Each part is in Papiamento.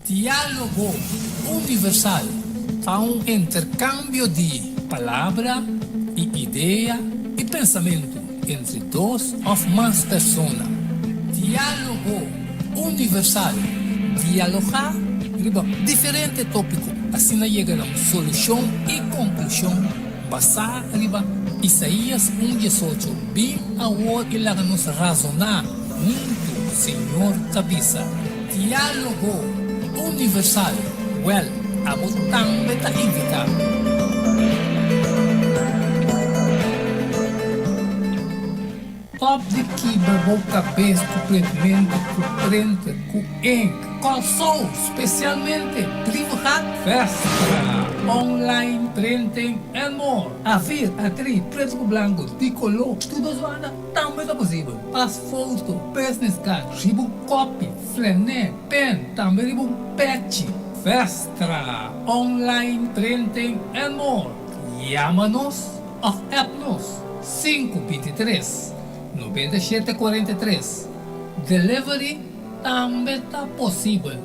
Diálogo Universal ta un interkambio di palabra i idea i pensamentu entre dos òf mas persona. Diálogo Universal, dialogá riba diferente tópiko asina yega na un solushon i konklushon basá riba Isaías un diesocho, Bin awor i laga nos razoná huntu, Señor ta bisa. Diálogo Universal, Wèl, abo tambe ta invitá. Stòp di kibra bo kabes ku pretmentu, ku printer, ku ink. Kòrsou, spesialmente Brievengat, Vestra, online printing and more. Afir, atri, pretu ku blanku, di koló, tur dos banda. Tambe ta posibel pas foto, business card, riba un kopi, flené, pen, tambe riba un pechi. Vestra, online printing and more. Yama nos of app nos, 5 23, 97 43. Delivery tambe ta posibel.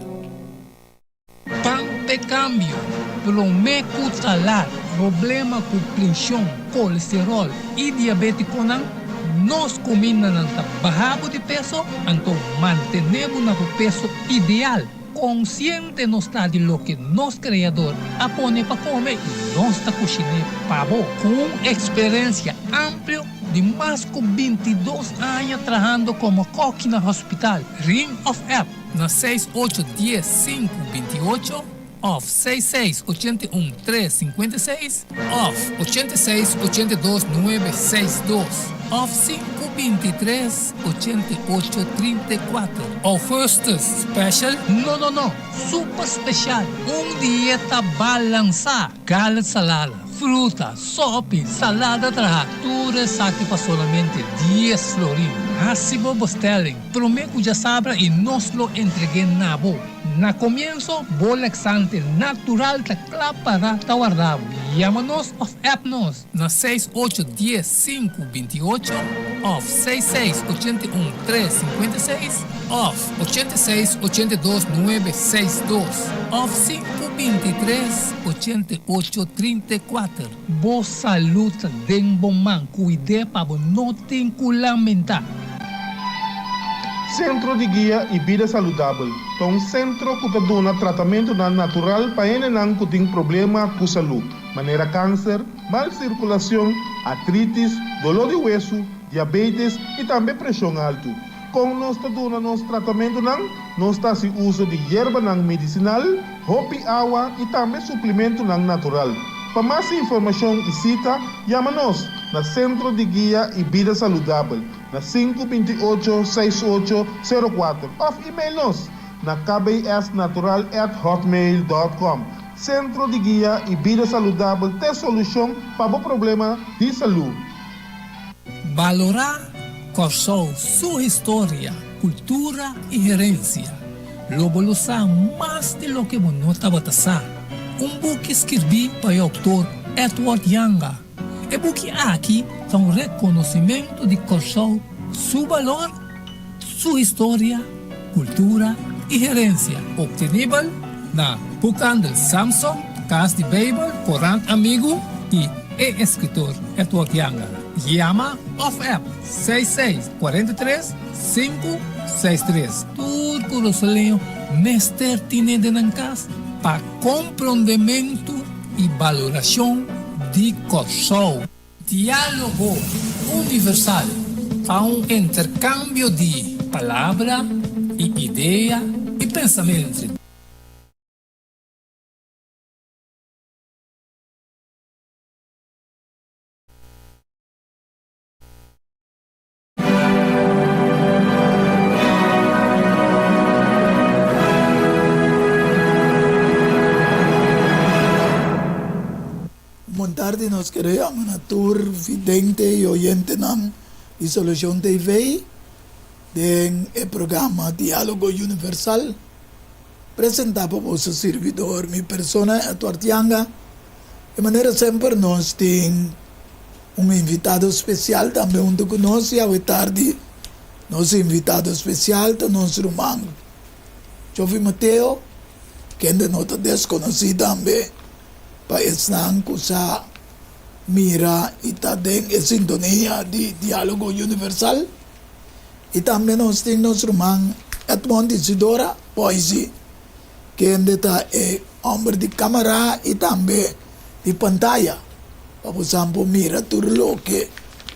Pan p'e kambio, promé ku ta lat. Problema ku prenshon, kolesteròl i diabétikonan, nos kumindanan ta baha bo di peso, anto mantené bo na bo peso ideal. Konsiente nos ta di loke nos Kreador a pone pa kome i nos ta kushiné pa bo. Ku un eksperensia amplio di mas ku 22 aña trahando komo kòki na hospital, ring òf app na seis ocho dies sinku 28 òf seis seis 81 tres 56 òf 86 82 nuebe seis dos òf sinku 23 88 34. Augustus Special? No no no! Super special! Un dieta balansá! Garlic salada, fruta, sopi, salada trahá, tur esaki pa solamente 10 florin. Hasi bo bestelling promé ku djasabra i nos lo entreg'é na bo. Na komienso, bo laxante natural ta kla pará ta warda bo. Yama nos òf app nos na seis ocho dies sinku 28 òf seis seis 81 tres 56 òf 86 82 nuebe seis dos òf sinku 23 88 34. Bo salud ta den bo man, kuid'é pa bo no tin ku lamentá. Sentro di Guia i Bida Saludabel ta un sentro ku ta duna tratamentunan natural pa hendenan ku tin problema ku salú, manera kanser, mal sirkulashon, artritis, doló di wesu, diabetes i tambe preshon altu. Kon nos ta duna nos tratamentunan? Nos ta hasi uso di yerbanan medisinal, hopi awa i tambe suplimentunan natural. Pa mas informashon i sita, yama nos na Sentro di Guia i Bida Saludabel na 528 6804 òf email nos na kbsnatural@hotmail.com. Sentro di Guia i Bida Saludabel ta e solushon pa bo problema di salú. Balorá Kòrsou su historia, kultura i herensia. Lo bo lo sa mas di loke bo no tabata sa. Un buki skirbí pa e outor Edward Janga. E buki aki ta un rekonosimentu di Kòrsou su balor, su historia, kultura i herensia. Optenibel na Boekhandel Samson, Kas di Beibel, Korant Amigu i e eskritor Edward Janga. Yama òf app 66 43 563. Tur kurasoleño mester tine den nan kas pa komprondementu i balorashon di Kòrsou. Diálogo Universal ta un interkambio di palabra i idea i pensamentu. Bon tardi nos kere yama na tur vidente y oyentenan di Solucion TV den e programa Dialogo Universal presenta pa boso sirbidor mi persona Edward Yanga. Di manera semper nos tin un invitado special tambe hunto cu nos y awe tardi nos invitado special ta nos ruman Jovi Mateo. Kende no ta deskonosí tambe pa esnan ku sa mira i ta den e sintonia di Diálogo Universal. I tambe nos tin nos ruman Edmond Isidora, Boise, kende ta e hòmber di kámara i tambe di pantaya pa bosan por mira tur loke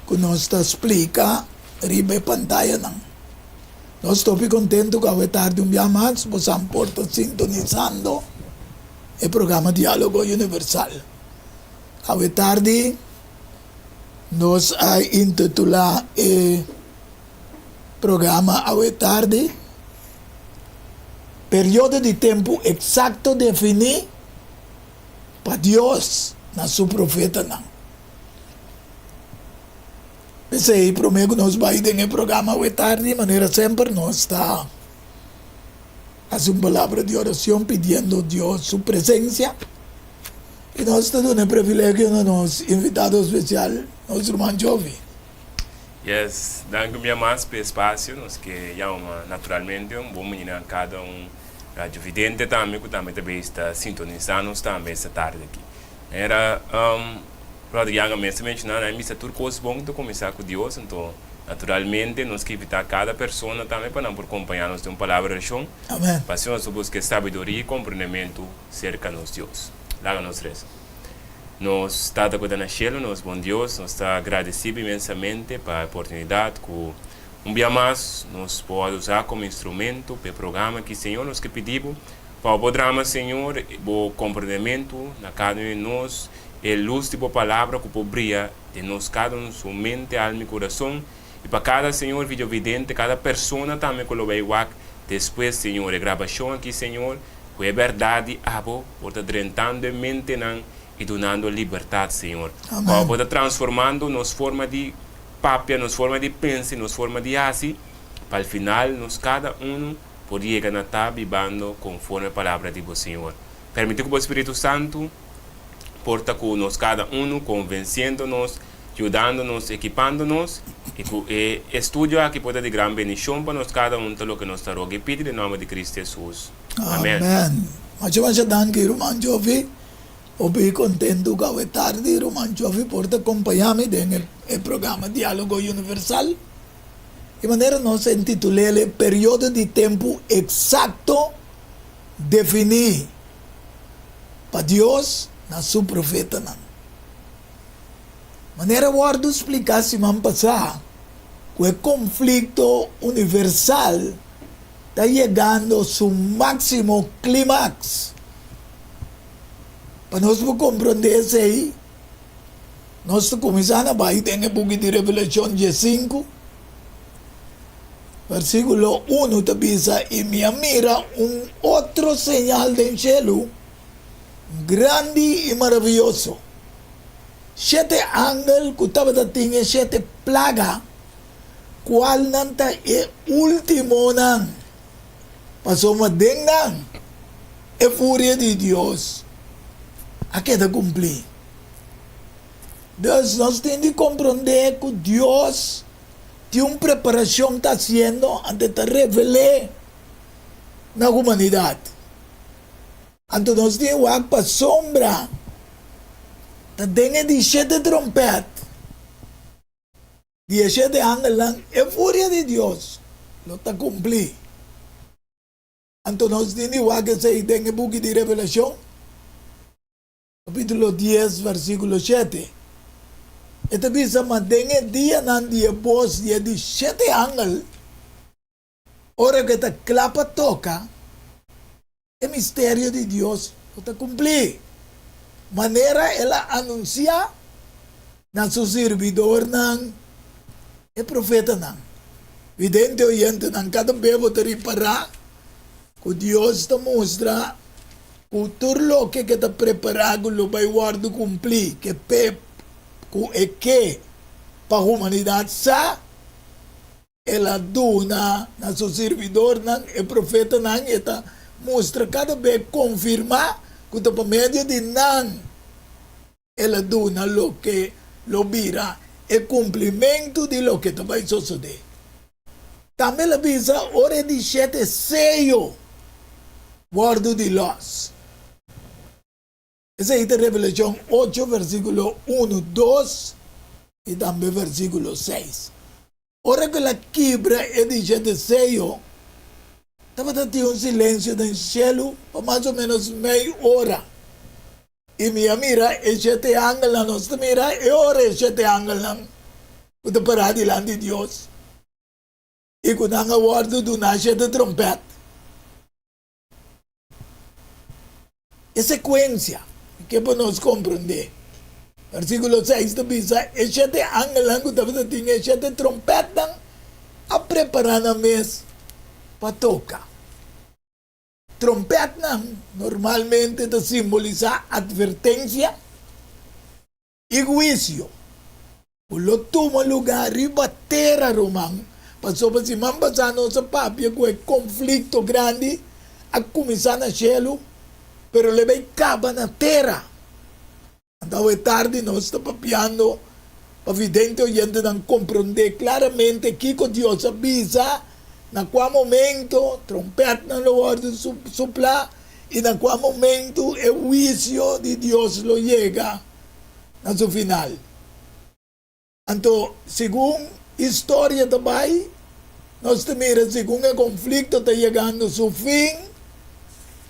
ku nos ta splika riba e pantayanan. Nos topi kontentu ku awe tardi un bia mas bosan por ta sintonisando e programa Diálogo Universal. Awe tardi nos a intitulá e programa awe tardi Periodo di tempu eksakto definí pa Dios na su profetanan. P'esei, promé ku nos bai den e programa awe tardi, manera semper nos ta hasi un palabra di orashon pidiendo Dios su presensia i nos ta duna e privilegio na nos invitado spesial, nos ruman Jovi. Yes, danki un bia mas p'e espasio. Nos ke yama naturalmente un bon bini na kada un radiovidente tambe ku tambe ta bei ta sintonisá nos tambe esta tardi aki. Era Brother Yanga mes ta menshoná nan bisa tur kos bon ta kuminsá ku Dios, anto naturalmente nos ke invitá kada persona tambe pa nan por kompañá nos den un palabra di orashon, Amen. pa asina nos por buska e sabiduria i komprendementu serka nos Dios. Laga nos resa. Nos Tata ku ta na shelu, nos bon Dios, nos ta gradesibo inmensamente pa e oportunidat ku un bia mas nos por usa komo instrumento pa e programa aki. Señor, nos ke pidi bo Pa bo drama, Señor, bo komprendementu na kada un di nos, e lus di bo Palabra ku por bria den nos kada un su mente, alma i kurason, i pa kada, Señor, videovidente, kada persona tambe ku lo bai wak despues, Señor, e grabashon aki, Señor, ku e bèrdat di abo por ta drentando e mentenan i dunando libertat, Señor. Ku abo por ta transformando nos forma di papia, nos forma di pensa i nos forma di hasi, pa al final nos kada unu por yega na ta bibando konforme palabra di bo Señor. Permiti ku bo Spiritu Santu por ta ku nos kada unu, konvensiendo nos, yudando nos, ekipando nos, i ku e estudio aki por ta di gran bendishon pa nos kada un ta loke nos ta roga i pidi den nòmber di Kristu Hesus. Amen. Amen. Masha masha danki ruman Jovi. Hopi kontentu ku awe tardi ruman Jovi por ta kompaña mi den e programa Diálogo Universal. Di manera nos a intitul'el e periodo di tempu eksakto definí pa Dios na su profetanan. Manera wòrdu spliká siman pasá ku e konflikto universal ta yegando su máksimo klimaks. Pa nos por komprondé esei, Nos ta kuminsá na bai den e buki di Revelashon diesinku, versíkulo unu ta bisa, I mi a mira un otro señal den shelu, grandi i maravioso, shete angel ku tabata tin e shete plaga, kualnan ta e últimonan, pasobra den nan e furia di Dios a keda kumplí. Dus nos tin di komprondé ku Dios tin un preparashon ta hasiendo antes ta revel'é na humanidat. Anto nos tin wak pasobra ta den e di shete trompèt di e shete angelnan e furia di Dios lo ta kumplí. Anto nos tin di wak esei den e buki di Revelashon. Capítulo dies, versículo shete, e ta bisa, Ma den e dianan di e bos di e di shete angel, ora ku e ta kla pa toka, e misterio di Dios lo ta kumplí, manera el a anunsiá na su sirbidornan, e profetanan. Vidente oyentenan, kada be bo ta ripará ku Dios ta mustra Ku tur loke ke ta prepará ku lo bai wòrdu kumplí, ke p'e ku e ke pa humanidat sa, el a duna na su sirbidornan, e profetanan, e ta mustra kada be konfirmá ku ta pa medio di nan el a duna loke lo bira e kumplimentu di loke ta bai sosodé. Tambe el a bisa ora e di shete seyo. Wòrdu di lòs. Esei ta Revelashon ocho versíkulo unu, dos i tambe versíkulo seis. Ora ku el a kibra e di shete seyo, tabata tin un silensio den shelu pa mas o ménos mei ora. I mi a mira e shete angelnan, nos ta mira e ora e shete angelnan ku ta pará dilanti Dios i ku nan a wòrdu duná shete tròmpèt. E sekuensia ke pa nos komprondé. Versíkulo seis ta bisa, E shete angelnan ku tabata tin e shete trompètnan a prepará nan mes pa toka. Trompètnan normalmente ta simbolisá atvertensia i huisio ku lo tuma lugá riba tera ruman, pasobra siman pasá nos a papia ku e konflikto grandi a kuminsá na shelu, pero lo e bai kaba na tera. Anto awe tardi nos ta papiando pa vidente oyentenan komprondé klaramente kiko Dios a bisa, na kua momento trompètnan lo wòrdu suplá i na kua momento e huisio di Dios lo yega na su final. Anto, segun historia ta bai, nos ta mira segun e konflikto ta yegando su fin,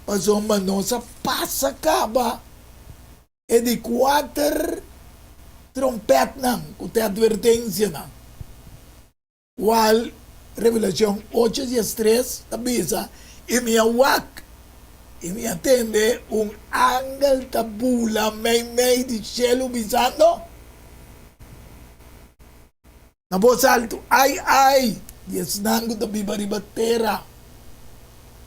pasobra nos a pasa kaba e di kuater trompètnan ku ta e atvertensianan. Cual Revelacion ocho diestres ta bisa, I mi a wak, i mi a tende un angel ta bula meimei di cielu bisando na bos altu, Ai, ai, di esnan cu ta biba riba tera,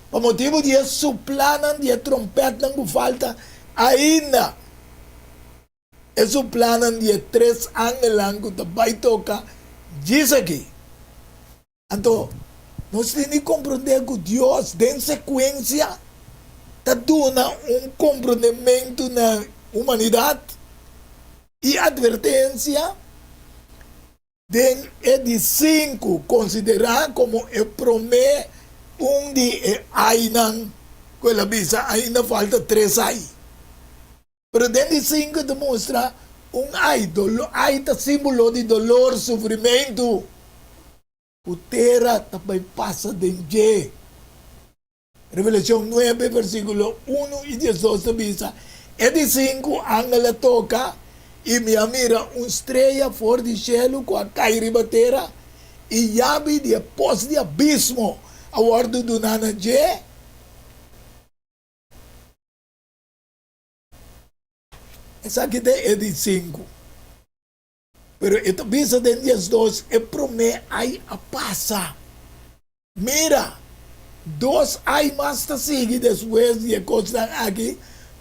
pa motibu di e suplanan di e trompetnan cu falta ainda! E suplanan di e tres angelnan ku ta bai toka djis aki. Anto, nos tin di komprondé ku Dios den sekuensia ta duna un komprondementu na humanidat i atvertensia den e di sinku, konsiderá komo e promé un di e ainan ku el a bisa ainda falta tres ai. Pero den di sinku ta mustra un ai, dolor, ai ta símbolo di dolor, sufrimentu ku tera ta bai pasa den dje. Revelashon nuebe versíkulo unu i diesdos ta bisa, E di sinku angel a toka, i mi a mira un strea for di shelu ku a kai riba tera, i yabi di e pos di abismo a wòrdu duná na dje. Esaki ta e di sinku. Pero e ta bisa den diesdos, e promé ai a pasa. Mira, dos ai mas ta sigui despues di e kosnan aki,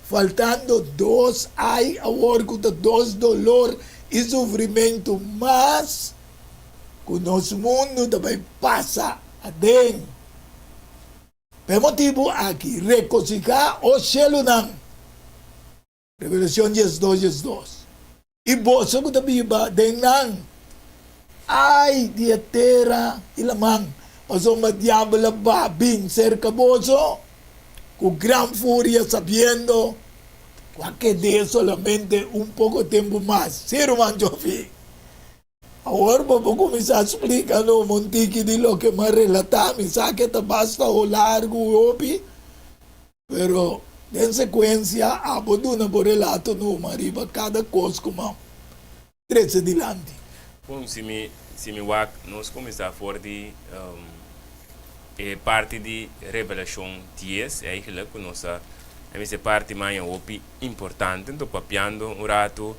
faltando dos ai awor ku ta dos dolor i sufrimentu mas ku nos mundu ta bai pasa aden. Pa e motibu aki, rekosihá, o shelunan! Revelashon diesdos diesdos. I boso ku ta biba den nan, ai di e tera i laman, pasobra diabel a ba bin serka boso ku gran furia, sabiendo ku a ked'é solamente un poko tempu mas. Sí, ruman Jofi. Awor bo por kuminsá splika no un tiki di loke mi a relatá. Mi sa ke ta basta ho largu hopi, pero den sekuensia abo duna bo relato numa riba kada kos ku mi a trese dilanti. Bon, si mi si mi wak nos kuminsá for di e parti di Revelashon dies eigentlik ku nos a a mester parti maña hopi importante, anto papiando un ratu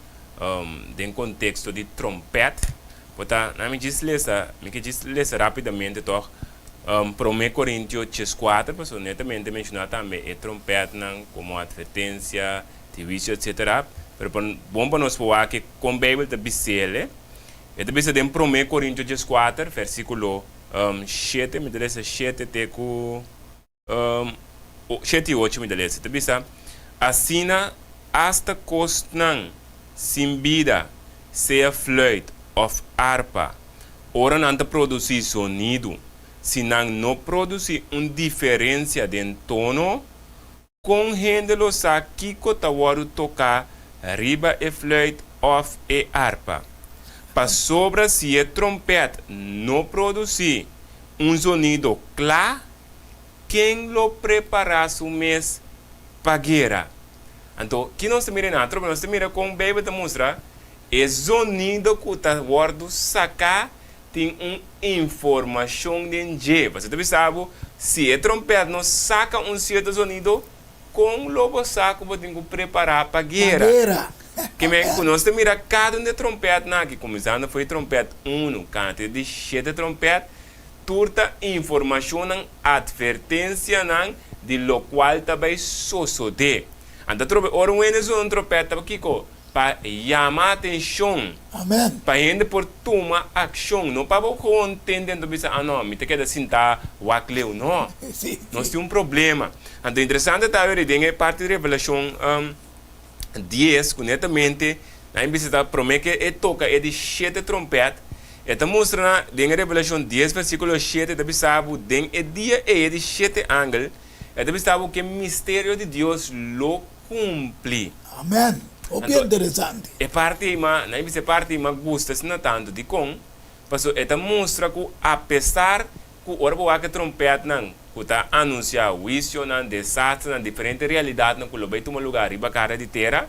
Den konteksto di trompèt, bo ta, na mi djis lesa, mi ke djis lesa rápidamente tòg, Promé Korintio cheskuater, pasobra netamente menshoná tambe e trompètnan komo atvertensia, di huisio, etsetera. Pero pa bon pa nos por wak ke kon Beibel ta bis'el, e ta bisa den Promé Korintio cheskuater, versíkulo shete, mi ta lesa shete te ku. Shete i ocho mi ta lesa, ta bisa, Asina asta kosnan sin bida, sea fluit òf arpa, ora nan ta produsí sonidu, si nan no produsí un diferensia den tono. Kon hende lo sa kiko ta wòrdu toká riba e fluit òf e arpa? Pasobra si e trompèt no produsí un zonido kla, ken lo prepará su mes pa guera? Anto, ki nos ta mira einan? Atrobe nos ta mira kon Beibel ta mustra e zonido ku ta wòrdu saká tin un informashon den dje. Pasobra ta bisa bo, si e trompèt no saka un sierto zonido, kon lo bo sa ku bo tin ku prepará pa guera? Ke men ku nos ta mira kada un di e trompètnan aki, kuminsando for di trompèt unu kana te di shete trompèt, tur ta informashonnan, atvertensianan di lokual ta bai sosodé. Anto atrobe ora un hende zona un trompèt ta pa kiko? Pa yama atenshon. Amen. Pa hende por tuma akshon. No pa bo gewoon tende anto bisa, ah no, mi ta keda sintá wak leu. No. Sí, Nos sí. tin un problema. Anto interesante ta weri den e parti di Revelashon dies ku netamente nan a bisa ta promé ke e toka e di shete trompèt, e ta mustra nan den e Revelashon dies versíkulo shete ta bisa bo den e dia ei e di shete angel e ta bisa bo ke misterio di Dios lo kumpli. Amen! Hopi Anto, interesante. e parti ei ma, nan bisa e parti ei ma gusta asina tantu. Dikon? Pasobra e ta mustra ku apesar ku ora bo wak e trompètnan ku ta anunsiá huisionan, desasternan, diferente realidatnan ku lo bai tuma lugá riba kara di tera,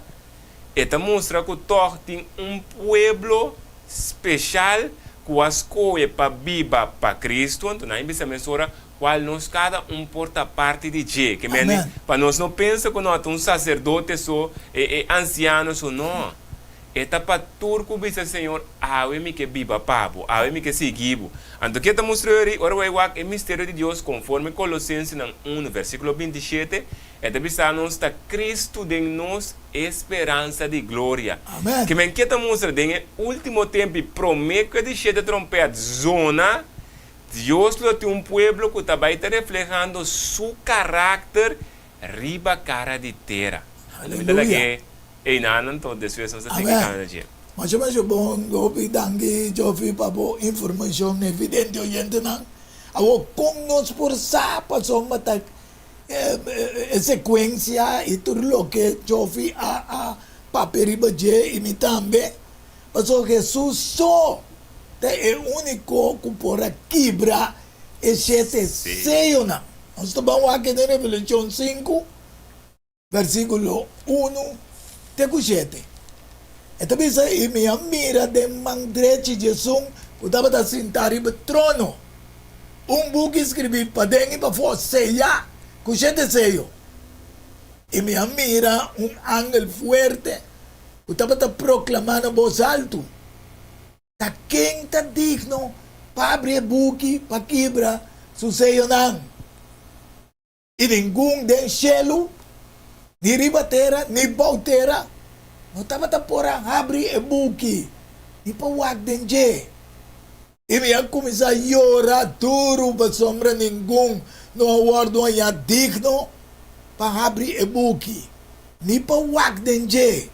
e ta mustra ku tòg tin un pueblo speshal ku a skohe pa biba pa Kristu. Anto nan bisa mesora Cual nos cada un por ta parti di dje. Ke mende, Amen. pa nos no pensa cu no ta un sacerdote so, e e anciano so, no. E ta pa tur cu bisa, Señor, awe mi ke biba pa bo, awe mi ke sigui bo. Anto ke ta mustra yori, ora bo a wak e misterio di Dios conforme Colosensenan unu, versiculo 27, e ta bisa nos ta Cristo den nos, e speransa di gloria. Amen. Ke men ke ta mustra den e ultimo tempo y prome cu e di shete trompet zona, Dios lo tin un pueblo ku ta bai ta reflehando su karakter riba kara di tera. Anto mi ta Aleluya. lag'é einan anto despues nos ta sigui Amen. kana dje. Masha masha bon hopi danki Jofi pa bo informashon evidente oyentenan. Awor kon nos por sa pasobra ta e sekuensia i tur loke Jofi a a papia riba dje i mi tambe Pasobra Hesus so ta e úniko ku por a kibra e shete seyonan. Nos ta ban wak den Revelashon sinku, versíkulo unu te ku shete. E ta bisa, I mi a mira den man drechi di esun ku tabata sintá riba e trono, un buki skribí paden i pafó, seyá ku shete seyo. I mi a mira un angel fuerte ku tabata proklamá na bos altu, Ta ken ta digno pa abri e buki pa kibra su seyonan? I ningun den shelu, ni riba tera, ni bou tera no tabata por a habri e buki ni pa wak den dje. I mi a kuminsá yora duru pasobra ningun no a wòrdu hañá digno pa habri e buki, ni pa wak den dje.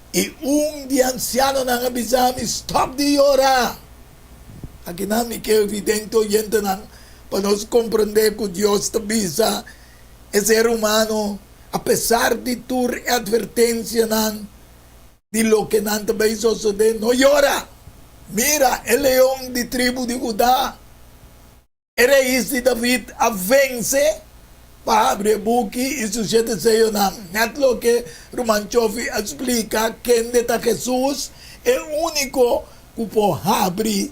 I un di e ansianonan a bisa mi, Stòp di yora! Akinan mi ke evidente oyentenan pa nos komprendé ku Dios ta bisa e ser humano, apesar di tur e atvertensianan, Di loke nan ta bay sosode, no yora! Mira, e leon di tribu di Judá, e rais di David, a vence pa habri e buki i su shete seyonan. Net loke Ruman Chofi a splika, kende ta Jesus, e úniko ku por habri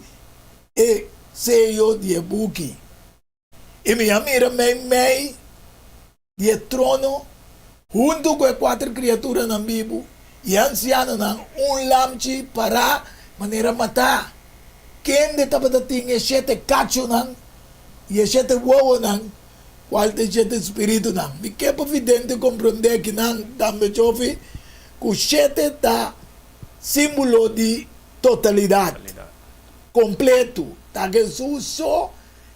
e seyo di e buki. I mi a mira meimei di e trono, huntu ku e kuater kriaturanan bibu i e ansianonan, un lamchi pará manera matá, kende tabata tin e shete kachunan i e shete wowonan, kual ta e shete spiritunan. Mi ke pa vidente komprondé kinan tambe, Chofi, ku shete ta símbolo di totalidat, kompletu. Ta Hesus so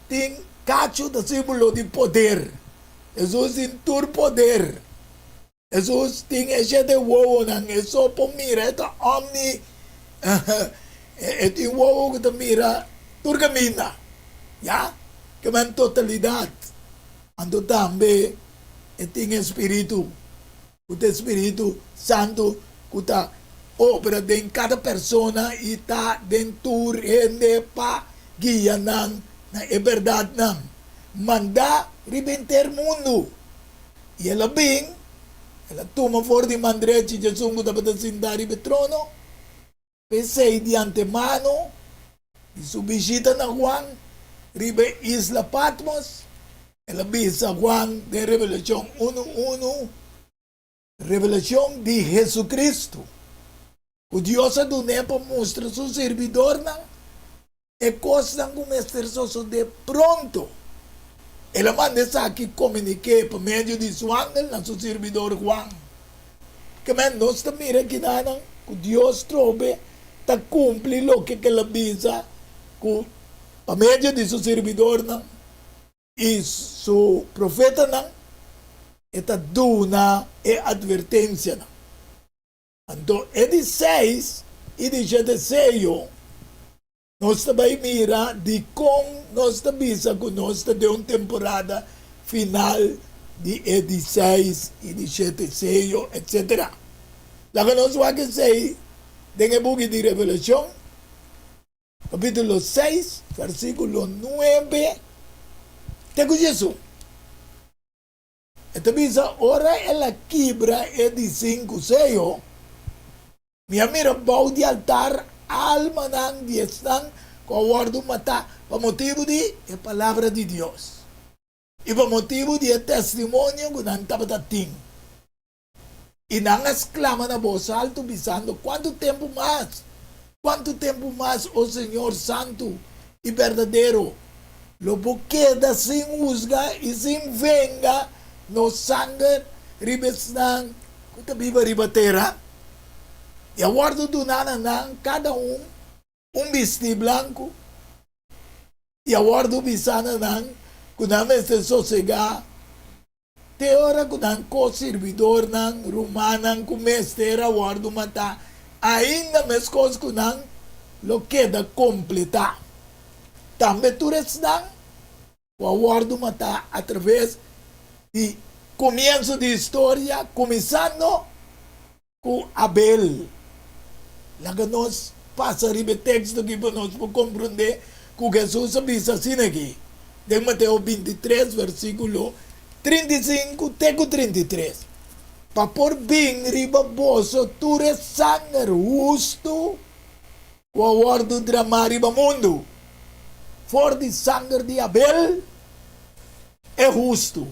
tin kachu ta símbolo di poder. Hesus tin tur poder. Hesus tin e shete wowonan, e so por mira, e ta omni, e tin wowo ku ta mira tur kaminda, ya, ke men totalidat. Anto tambe. E tin e Spiritu, ku ta e Spiritu Santu ku ta obra den kada persona i ta den tur hende pa guia nan na e bèrdatnan mandá riba henter mundu. I el a bin, el a tuma for di man drechi djesun ku tabata sintá riba e trono. P'esei di antemano di su bishita na Juan riba e isla Patmos, el a bisa Juan den Revelashon unu unu, Revelashon di Jesucristo, ku Dios a dun'é pa mustra su sirbidornan E kosnan ku mester sosodé pronto. El a manda esaki komuniké pa medio di su angel na su sirbidor Juan. Kemèn nos ta mira kinanan ku Dios trobe ta kumpli loke ku el a bisa ku pa medio di su sirbidornan i su profetanan e ta duna e atvertensianan. Anto e di seis i di shete seyo, nos ta bai mira dikon nos ta bisa ku nos ta den un temporada final di e di seis i di shete seyo, etsetera. Laga nos wak esei den e buki di Revelashon, kapítulo seis, versíkulo nuebe te ku diesun. E ta bisa, Ora el a kibra e di sinku seyo, mi a mira bou di altar almanan di esnan ku a wòrdu matá pa motibu di e palabra di Dios i pa motibu di e testimonio ku nan tabata tin. I nan a sklama na bos altu, bisando, Kuantu tempu mas, kuantu tempu mas, o Señor santu i berdadero, lo bo keda sin husga i sin venga nos sanger riba esnan ku ta biba riba tera? I a wòrdu duná na nan kada un un bistí blanku, i a wòrdu bisá na nan ku nan mester sosegá Te ora ku nan ko-sirbidornan, rumannan ku mester a wòrdu matá, ainda meskos ku nan lo keda kompletá. Tambe tur esnan ku a wòrdu matá atraves di komienso di historia, kuminsando ku Abel. Laga nos pasa riba e teksto aki pa nos por komprondé ku Hesus a bisa asina aki den Mateo 23 versíkulo 35 te ku 33, Pa por bin riba boso tur e sanger hustu ku a wòrdu dramá riba mundu, for di sanger di Abel, e hustu,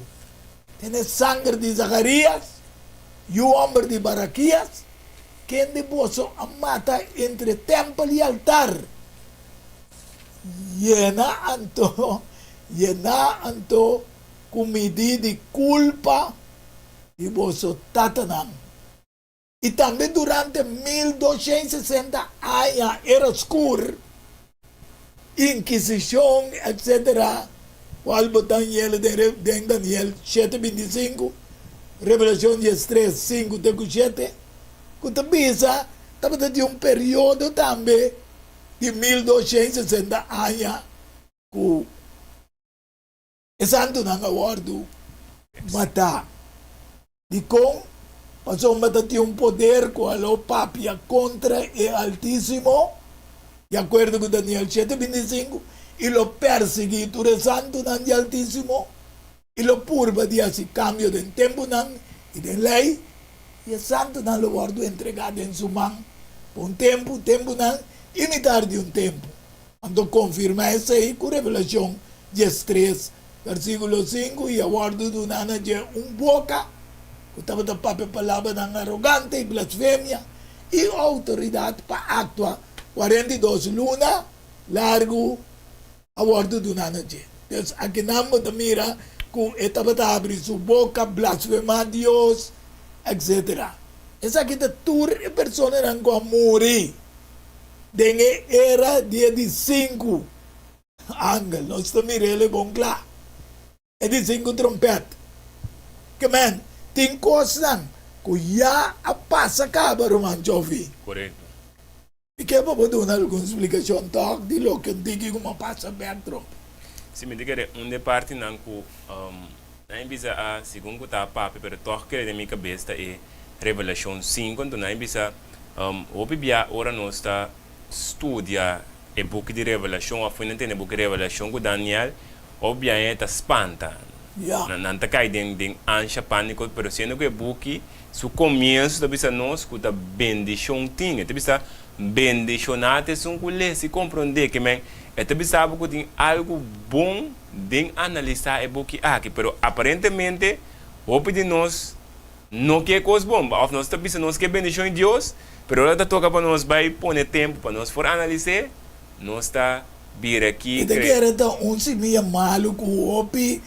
te na e sanger di Zakarías, yu hòmber di Barakías, kende boso a mata entre tèmpel i altar. Yena anto, yená anto ku midí di kulpa di boso tatanan. I tambe durante 1260 aña era skur, Inkisishon, etc. Kual bo ta yele den Daniel shete 25, Revelashon 13, sinku te ku shete, ku ta bisa tabata tin un periodo tambe di 1260 aña ku E santunan a wòrdu matá. Dikon? Pasobra ta tin un poder ku a lo papia kontra e Altísimo, di akuerdo ku Daniel shete 25, i lo pèrsiguí tur e santunan di Altísimo, i lo purba di hasi kambio den tempunan i den lei, i e santunan lo wòrdu entregá den su man pa un tempu, tempunan i mitar di un tempu. Anto konfirmá esei ku Revelashon 13, versíkulo 5, I a wòrdu duná na dje un boka ku tabata papia palabranan arogante i blasfemia, i outoridat pa aktua 42 luna largu a wòrdu duná na dje. Dus akinan bo ta mira ku e tabata habri su boka, blasfemá Dios, etsetera. Esaki ta tur e personanan ku a muri den e era di e di sinku angel. Nos ta mira el e bon kla. E di sinku trompèt. Ke men, tin kosnan ku ya a pasa kaba, ruman Jovi. Korekto. Mi ke pa bo duna algun splikashon tòg di loke un tiki ku a pasa bèk trompèt. Si, mi ta kere un di e partinan ku. Nan e bisa a segun ku ta papia pero tòg kere den mi kabes ta e Revelashon sinku anto nan e bisa hopi bia ora nos ta studia e buki di Revelashon òf nan tende buki Revelashon ku Daniel hopi bia e ta spanta nan ta kai den den ansha pániko pero siendo ku e buki su komienso ta bisa nos ku ta bendishon tin e ta bisa bendishoná ta esun ku lesa i komprondé ke men e ta bisa bo ku tin algu bon den analisá e buki aki, pero aparentemente hopi di nos no ke kos bon, òf nos ta bisa nos ke bendishon di Dios, pero ora ta toka pa nos bai pone tempu pa nos por analis'é, nos ta bira ki Mi ta kre. kere ta un simia malu ku hopi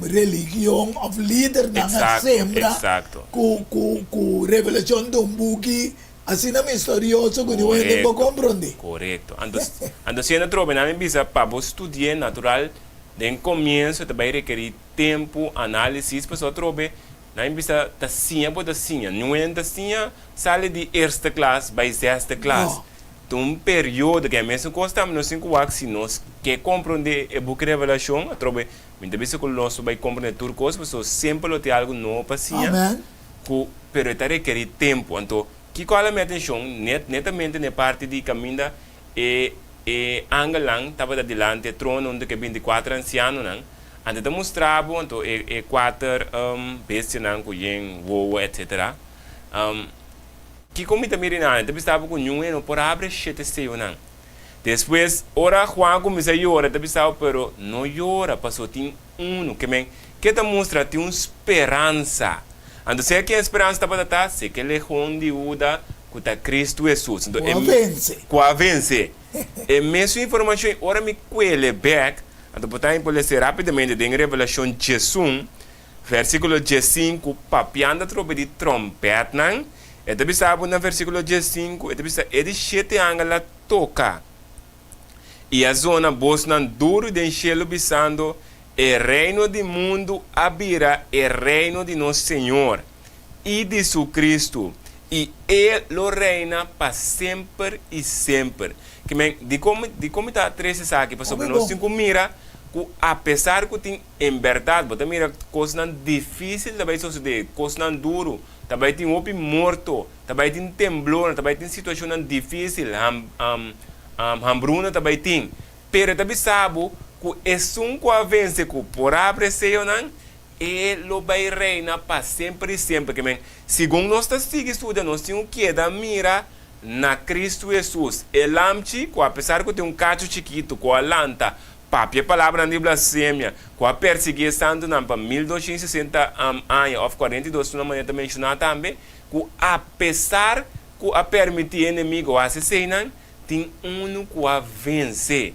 religion òf lidernan a Eksakto, sembra eksakto. ku ku ku revelashon di un buki Asina misterioso ku niun hende por Korekto, komprondé. korekto. Anto, anto siendo trobe nan mi bisa pa bo studi'é natural den komienso ta bai rekerí tempu, análisis, pasobra trobe nan mi bisa ta siña bo ta siña. Niun hende ta siña sali di eerste klas bai zesde klas. No. Ta un periodo ke mesun kos tambe nos tin ku wak si nos ke komprondé e buki Revelashon, atrobe mi ta bisa ku nos lo bai komprondé tur kos pasobra semper lo tin algu nobo pa siña. Amen. Ku, pero e ta rekerí tempu. Anto, kiko a hala mi atenshon? Net, netamente na e parti di kaminda e e angelnan tabata dilanti e trono huntu ku e binti kuater ansianonan. Anto e ta mustra bo anto e e kuater bestianan ku yen wowo etsetera. Kiko mi ta mira einan? E ta bisa bo ku niun e no por abri e shete seyonan. Despues, ora Juan kuminsá yora, e ta bisa bo, pero no yora, pasobra tin Unu, ke men ke ta mustra tin un speransa. Anto sea ken e speransa tabata ta? Sea ke legion di Huda ku ta Kristu Hesus. Anto Ku e a vense. Ku a vense. E mesun informashon ei ora mi kuele bek, anto por ta mi por lese rapidamente den Revelashon 11, versíkulo 15, papiando atrobe di tròmpètnan, e ta bisa bo na versíkulo 15, e ta bisa, E di shete angel a toka. I a zona bosnan duru den shelu bisando, E reino di mundu a bira e reino di nos Señor i di su Cristo, i E lo reina pa semper i semper. Ke men, dikon, dikon mi ta trese esaki? Pasobra Hopi nos bon. tin ku mira ku apesar ku tin, en bèrdat, bo ta mira kosnan difísil ta bai sosodé, kosnan duru, ta bai tin hopi morto, Ta bai tin temblornan, ta bai tin situashonnan difísil, hambruna ta bai tin. Pero e ta bisa bo ku esun ku a vense ku por abri e seyonan, e lo bai reina pa semper i semper. Ke men, segun nos ta sigui studia, nos tin ku keda mira na Kristu Hesus, e Lamchi ku apesar ku tin un kachu chikitu ku a lanta papia palabranan di blasfemia, ku a persiguí e santunan pa 1260 aña òf 42 luna manera ta menshoná tambe, Ku apesar ku a permití e enemigo hasi eseinan, tin unu ku a vense.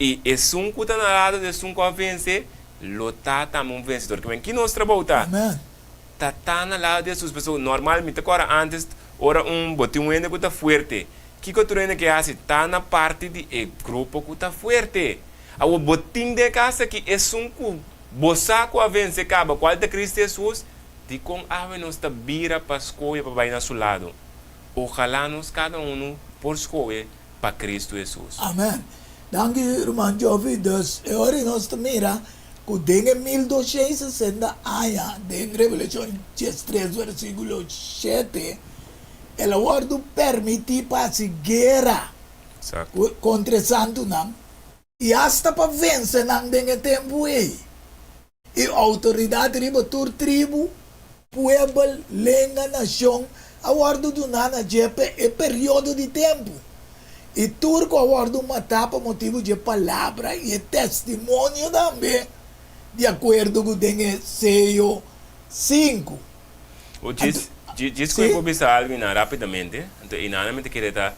I esun ku ta na lado di esun ku a vense lo ta tambe un vensedor. Kimen ki nos trabou ta? Amen. Ta ta na lado di Hesus. Pasobra normal mi ta kòrda ántes ora un bo tin un hende ku ta fuerte, kiko tur hende ke hasi? Ta na parti di e grupo ku ta fuerte. Awor bo tin den e kas aki esun ku bo sa ku a vense kaba, kual ta Kristu Hesus, Dikon awe nos ta bira pa skohe pa bai na su lado? Ojalá nos kada unu por skohe pa Kristu Hesus. Amen. Danki ruman Jovi. Dus e ora nos ta mira ku den e 1260 aña den Revelashon 13 versikulo 7 el a wòrdu permití pa hasi guera kontra e santunan i asta pa vense nan den e tempu ei. I outoridat riba tur tribu, puebel, lenga, nashon a wòrdu duná na dje pa e periodo di tempu. I tur ku a wòrdu matá pa motibu dje palabra i e testimonio tambe, di akuerdo ku den e seyo sinku. O djis, djis ku e por bisa algu einan rápidamente, anto einan mi ta kere ta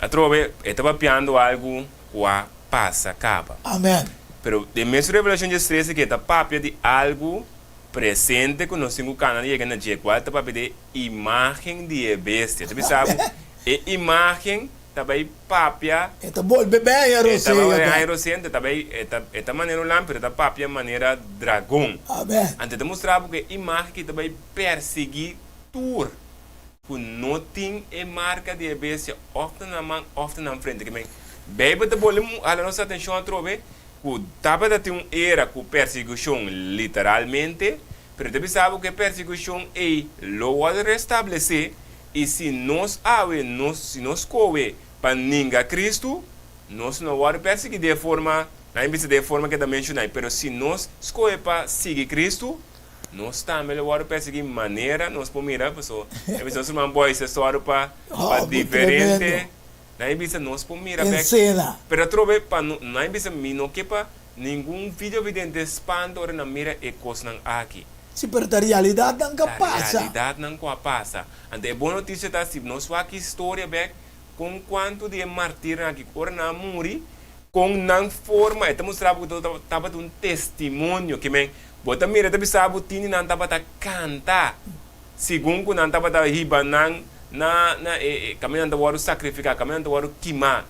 atrobe e ta papiando algu ku a pasa kaba. Amen. Pero den mesun Revelashon 13 ke e ta papia di algu presente ku nos tin ku kana yega na dje, kual ta papia di e imágen di e bestia. Ta bisa bo, e imágen ta bai papia. E ta bolbe bai haña E ta rosea bai haña bek. rosea, ta bai, e ta, e ta manera un lampi, pero e ta papia manera dragon. Amen. Anto e ta mustra bo ku e imágen ki ta bai persiguí tur. Ku no tin e marka di e bestia òf na nan man òf na nan frente. Ke men, Beibel ta bolbe hala nos atenshon atrobe. ku tabata tin un era ku persekushon literalmente, pero e ta bisa bo ku e persekushon ei lo wòrdu restablesé, i si nos awe nos si nos skohe pa ninga Kristu, nos no wòrdu persiguí den e forma, nan a bisa den e forma ku e ta menshoná ei, pero si nos skohe pa sigui Kristu, nos tambe lo wòrdu persiguí manera nos por mira, pasobra e bisa nos ruman Boyce a sòru pa pa Oh, diferente. tremendo. Nan e bisa nos por mira bek. Esena. Pero atrobe pa no, nan e bisa mi no ke pa ningun videovidente spanta ora nan mira e kosnan aki. Si, pero ta realidatnan ku a Ta pasa. realidatnan ku a pasa. Anto e bon notisia ta si nos wak historia bek kon kuantu di e martirnan aki ora nan a muri kon nan forma e ta mustra bo ku tabata un testimonio ke men bo ta mira e ta bisa bo tini nan tabata kanta. Segun ku nan tabata hiba nan na na e kaminda nan ta wòrdu sakrifiká, kaminda nan ta wòrdu kimá.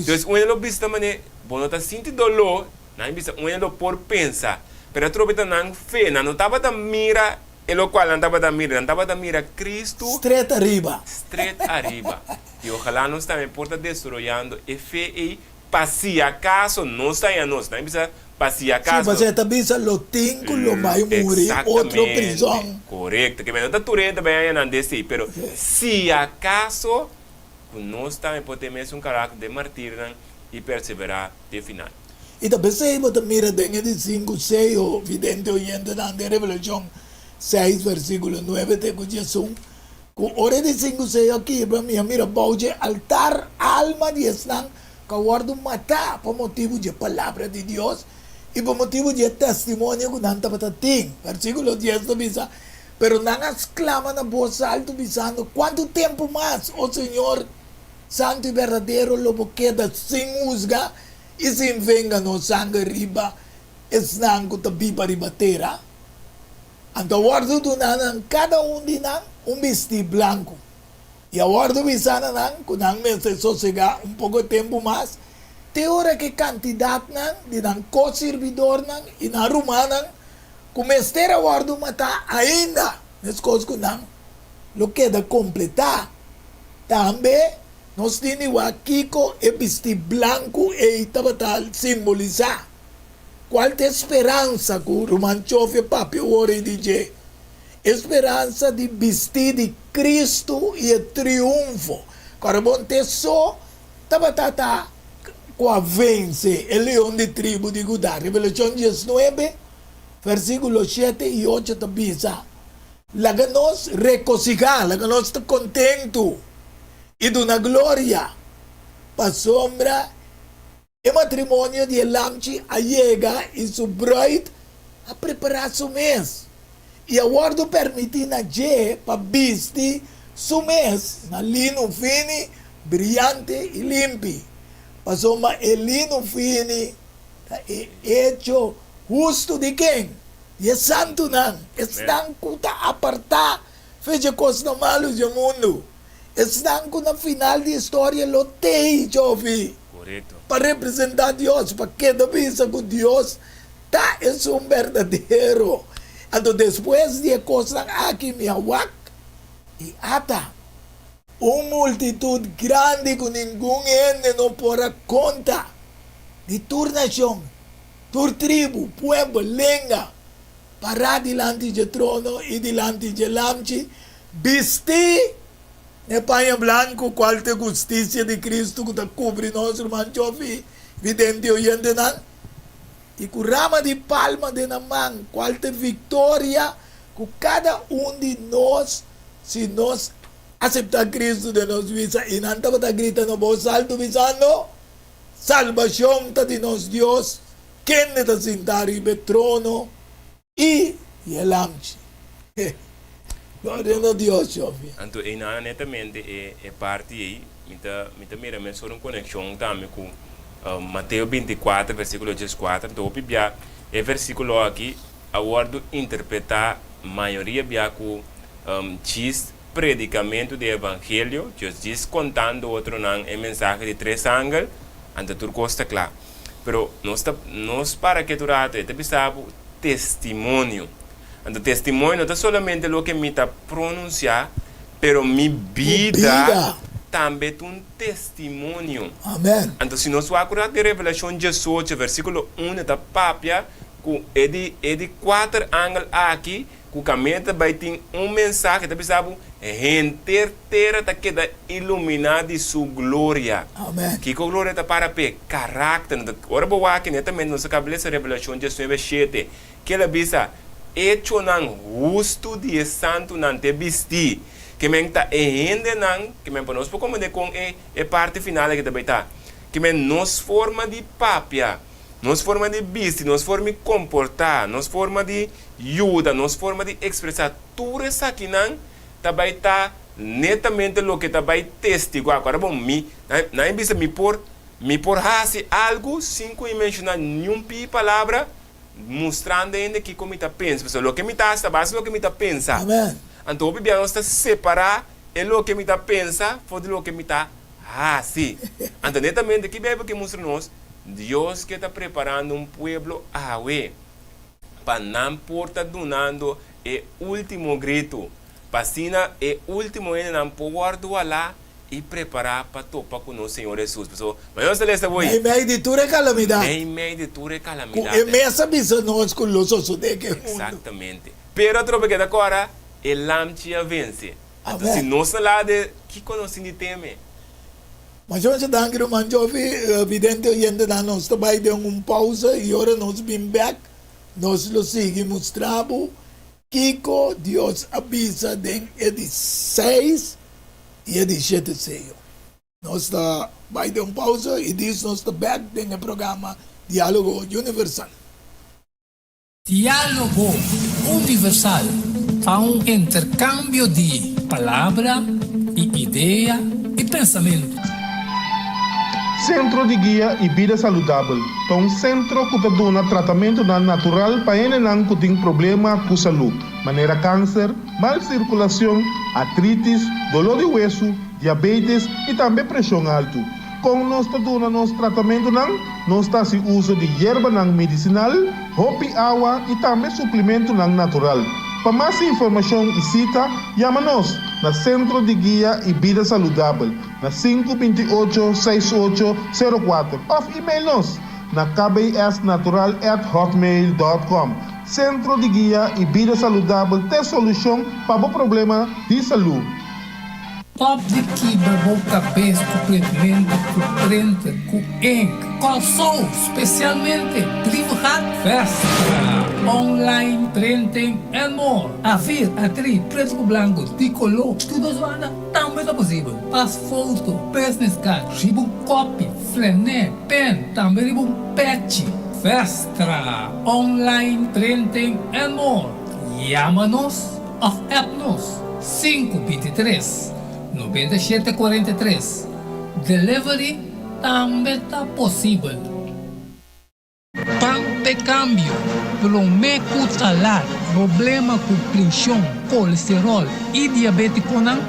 Dus un hende lo bisa ta manera, bo no ta sinti doló, nan a bisa un hende lo por pensa, pero atrobe ta nan fe, nan no tabata mira e lokual nan tabata mira, nan tabata mira Kristu. Stret ariba. Stret ariba. I ojalá nos tambe por ta desaroyando e fe ei Pa si acaso nos ta haña nos, nan a bisa pa si Sí, acaso. pasobra e ta bisa lo tin cu lo bai muri otro Exactamente, prizon. corecto. Ke men no ta tur hende ta bai haña nan desi, pero si acaso cu nos tambe por tin mesun caracter den martirnan y persevera te final. Y ta pesey bo ta mira den e di sinku seyo, vidente oyentenan, den Revelacion seis versiculo nuebe te cu diesun, Ku ora di sinku seyo a kibra, mi a mira bou dje altar alma di esnan ku a wòrdu matá pa motibu dje palabra di Dios i pa motibu di e testimonio ku nan tabata tin. Versíkulo dies ta bisa, Pero nan a sklama na bos altu, bisando, Kuantu tempu mas, o Señor, santu i berdadero, lo bo keda sin husga i sin venga nos sanger riba esnan ku ta biba riba tera? Anto a wòrdu duná nan kada un di nan un bistí blanku, i a wòrdu bisá na nan ku nan mester sosegá un poko tempu mas, te ora ku e kantidatnan di nan ko-sirbidornan i nan rumannan ku mester a wòrdu matá ainda, meskos ku nan, lo keda kompletá. Tambe nos tin di wak kiko e bistí blanku ei tabata simbolisá. Cual ta e speransa cu Ruman Chofia papia awor ei di dje? E speransa di bisti di Cristo i e triunfo. Cora bon te so tabata ta cu a vence e leon di tribu di Judá. Revelacion diesnuebe, versiculo shete i ocho ta bisa, Laga nos regocihá, laga nos ta contentu i duna gloria, pasobra E matrimonio di e lamchi a yega i su bruid a prepará su mes, i a wòrdu permití na dje pa bisti su mes na lino fini, briante i limpi, pasobra e lino fini ta e echo hustu di ken? Di e santunan, esnan ku ta apartá fe dje kosnan malu dje mundu. Esnan ku na final di historia lo tei Jovi pa representá Dios, pa keda bisa ku Dios ta esun berdadero. Anto despues di e kosnan aki mi a wak, i ata, un multitut grandi ku ningun hende no por a konta, di tur nashon, tur tribu, pueblo, lenga, pará dilanti dje trono i dilanti dje Lamchi, Bisti n'e paña blanku, kual ta e hustisia di Kristu ku ta kubri nos, ruman Jofi, vidente i oyentenan, i ku rama di palma den nan man, kual ta e viktoria ku kada un di nos, si nos aseptá Kristu den nos bida. I nan tabata grita na bos altu, bisando, Salbashon ta di nos Dios, kende ta sintá riba e trono I e lamchi. Gloria na Dios, Jofi. Anto einan netamente e e parti ei mi ta mi ta mira mesora un konekshon tambe ku Mateo binti kuater versikulo dieskuater. Anto hopi bia e versikulo aki a wòrdu interpretá mayoria bia ku djis predikamentu di evangelio, djis djis kontando otronan e mensahe di tres angel, anto tur kos ta kla. Pero nos ta nos para ke tur rato e ta bisa bo testimonio. Anto testimonio no ta solamente loke mi ta pronunsiá, pero mi bida bida. tambe ta un testimonio. Amen. Anto si nos wak ora den Revelashon diesocho versíkulo un e ta papia ku e di e di kuater angel aki ku kaminda ta bai tin un mensahe ta bisa bo henter tera ta keda iluminá di su gloria. Amen. Kiko gloria ta para p'e? Karakter. Ora bo wak netamente nos a kaba lesa Revelashon diesnuebe shete Kel a bisa, Echonan hustu di e santunan t'e bistí. Ke men ta e hendenan, ke men pa nos por komprendé kon e e parti final aki ta bai ta. Ke men nos forma di papia, nos forma di bisti, nos forma di komportá, nos forma di yuda, nos forma di ekspresá, tur esakinan ta bai ta netamente loke ta bai testiguá. Ku ora bon mi, nan a bisa mi por, mi por hasi algu sin ku mi menshoná niun pi palabra, Mustrando hende kiko mi ta pensa. Pasobra loke mi ta hasi ta base loke mi ta pensa. Amen. Anto hopi bia nos ta separá e loke mi ta pensa for di loke mi ta hasi. Anto netamente ki Bijbel ke mustra nos? Dios ke ta preparando un pueblo awe pa nan por ta dunando e ultimo gritu, pa asina e ultimo hendenan por wòrdu walá i prepará pa topa ku nos Señor Hesus. Pasobra ma nos ta lesa bo ei. Meimei di tur e kalamidat. Meimei di tur e kalamidat. Ku e mes a bisa nos ku lo sosodé ku e mundu. Eksaktamente. Pero atrobe keda kòrda, e lamchi a vense. Anto si nos na lado e, kiko nos tin di teme? Mashon danki ruman Jovi, vidente oyentenan nos ta bai den un pausa i ora nos bin bèk nos lo sigui mustra bo Kiko Dios a bisa den e di seis i e di shete seyo? Nos ta bai den un pausa i dis nos ta bek den e programa Diálogo Universal. Diálogo Universal ta un interkambio di palabra i idea i pensamentu. Sentro di Guia i Bida Saludabel ta un sentro ku ta duna tratamentunan natural pa hendenan ku tin problema ku salú, manera kanser, mal sirkulashon, artritis, doló di wesu, diabetes i tambe preshon altu. Kon nos ta duna nos tratamentunan? Nos ta hasi uso di yerbanan medisinal, hopi awa i tambe suplimentunan natural. Pa mas informashon i sita, yama nos na Sentro di Guia i Bida Saludabel na sinku 28 68 04 òf email nos na kbsnatural at hotmail dòt kòm. Sentro di Guia i Bida Saludabel t'e solushon pa bo problema di salú. Stop di kibra bo kabes ku printmentu ku printer ku ink. Kòrsou, spesialmente Brievengat Vestra, online printing and more. Afir, atri, pretu ku blanku, di koló, tur dos banda. Tambe ta posibel pas foto, business card, riba un kopi, flené, pen, tambe riba un pechi. Vestra, online printing and more. Yama nos of app nos 5 23 97 43. Delivery tambe ta posibel. Ban p'e kambio, promé ku ta lat. Problema ku preshon, kolesteròl i diabétikonan,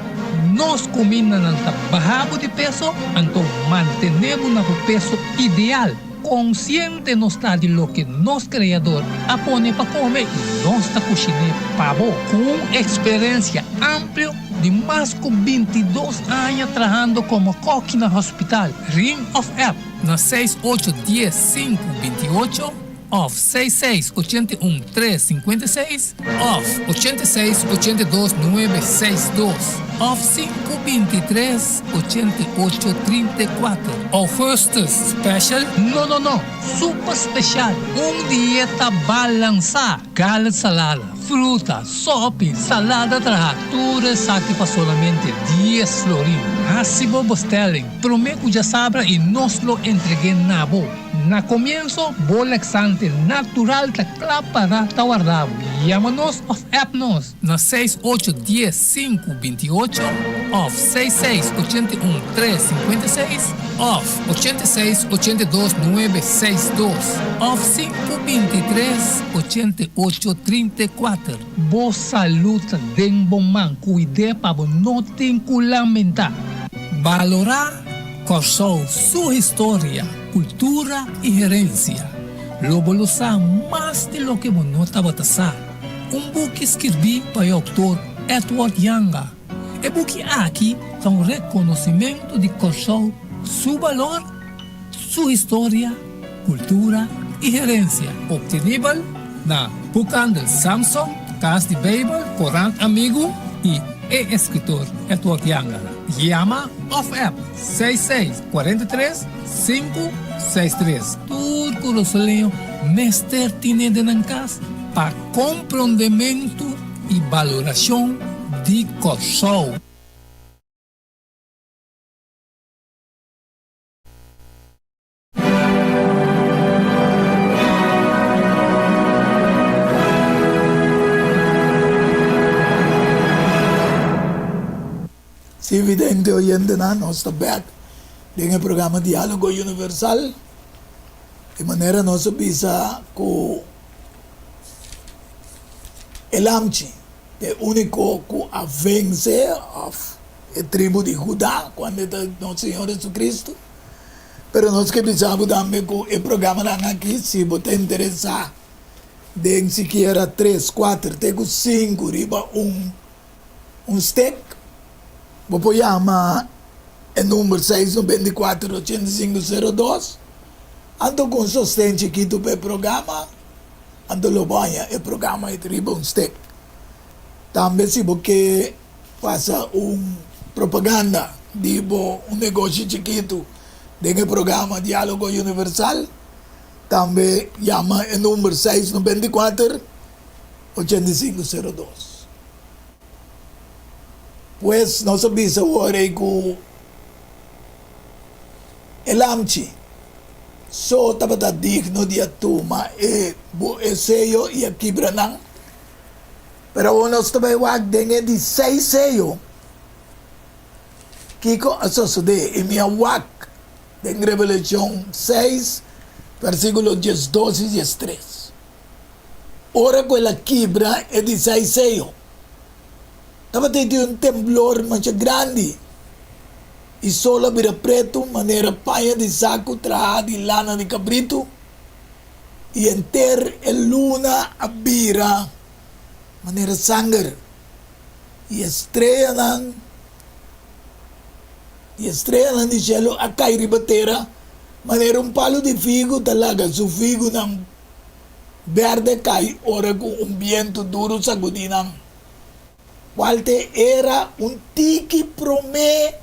nos kumindanan ta baha bo di peso, anto mantené bo na bo peso ideal. Konsiente nos ta di loke nos Kreador a pone pa kome i nos ta kushiné pa bo. Ku un eksperensia amplio di mas ku 22 aña trahando komo kòki na hospital, ring òf app na 6 8 10 5 28 òf 6 6 81 3 56 òf 86 82 9 6 2 òf 5 23 88 34. Augustus Special? No, no, no! Super special! Un dieta balansá! Garlic salada, fruta, sopi, salada trahá, tur esaki pa solamente 10 florin. Hasi bo bestelling promé ku djasabra i nos lo entreg'é na bo. Na komienso, bo laxante natural ta kla pará ta warda bo. Yama nos òf app nos na 6 8 10 5 28 òf 6 6 81 3 56 òf 86 82 9 6 2 òf 5 23 88 34. Bo salú ta den bo man, kuid'é pa bo no tin ku lamentá. Balorá Kòrsou su historia, kultura i herensia. Lo bo lo sa mas di loke bo no tabata sa. Un buki skirbí pa e outor Edward Yanga. E buki aki ta un rekonosimentu di Kòrsou su balor, su historia, kultura i herensia. Optenibel na Boekhandel Samson, Kas di Beibel, Korant Amigu i e eskritor Edward Jangala. Yama òf app 66 43 563. Tur kurasoleño mester tine den nan kas pa komprondementu i balorashon di Kòrsou. Sí, vidente oyentenan, nos ta bek den e programa Diálogo Universal. Di manera nos a bisa ku e lamchi ta e úniko ku a vense òf e tribu di Judá kuando e ta nos Señor Jesucristo. Pero nos ke bisa bo tambe ku e programanan aki si bo ta interesá den sikiera tres, kuater te ku sinku riba un un stek, bo por yama e number seis 94 85 02 anto ku un sosten chikitu pa e programa anto lo bo haña e programa riba un stek. Tambe si bo ke pasa un propaganda di bo un negoshi chikitu den e programa Diálogo Universal, tambe yama e number seis 94 85 02. Pues nos a bisa awor ei ku e lamchi so tabata digno di a tuma e e seyo i a kibra nan. Pero awor nos ta bai wak den e di seis seyo kiko a sosodé. I mi a wak den Revelashon seis, versíkulo 12 i 13. Ora ku el a kibra e di seis seyo, tabatin tin un temblor masha grandi, i sol a bira pretu manera paña di saku trahá di lana di kabritu, i henter e luna a bira manera sanger, i e streanan i e streanan di shelu a kai riba tera manera un palu di figu ta laga su figunan berde kai ora ku un bientu duru sagudí nan. Kual te era un tiki promé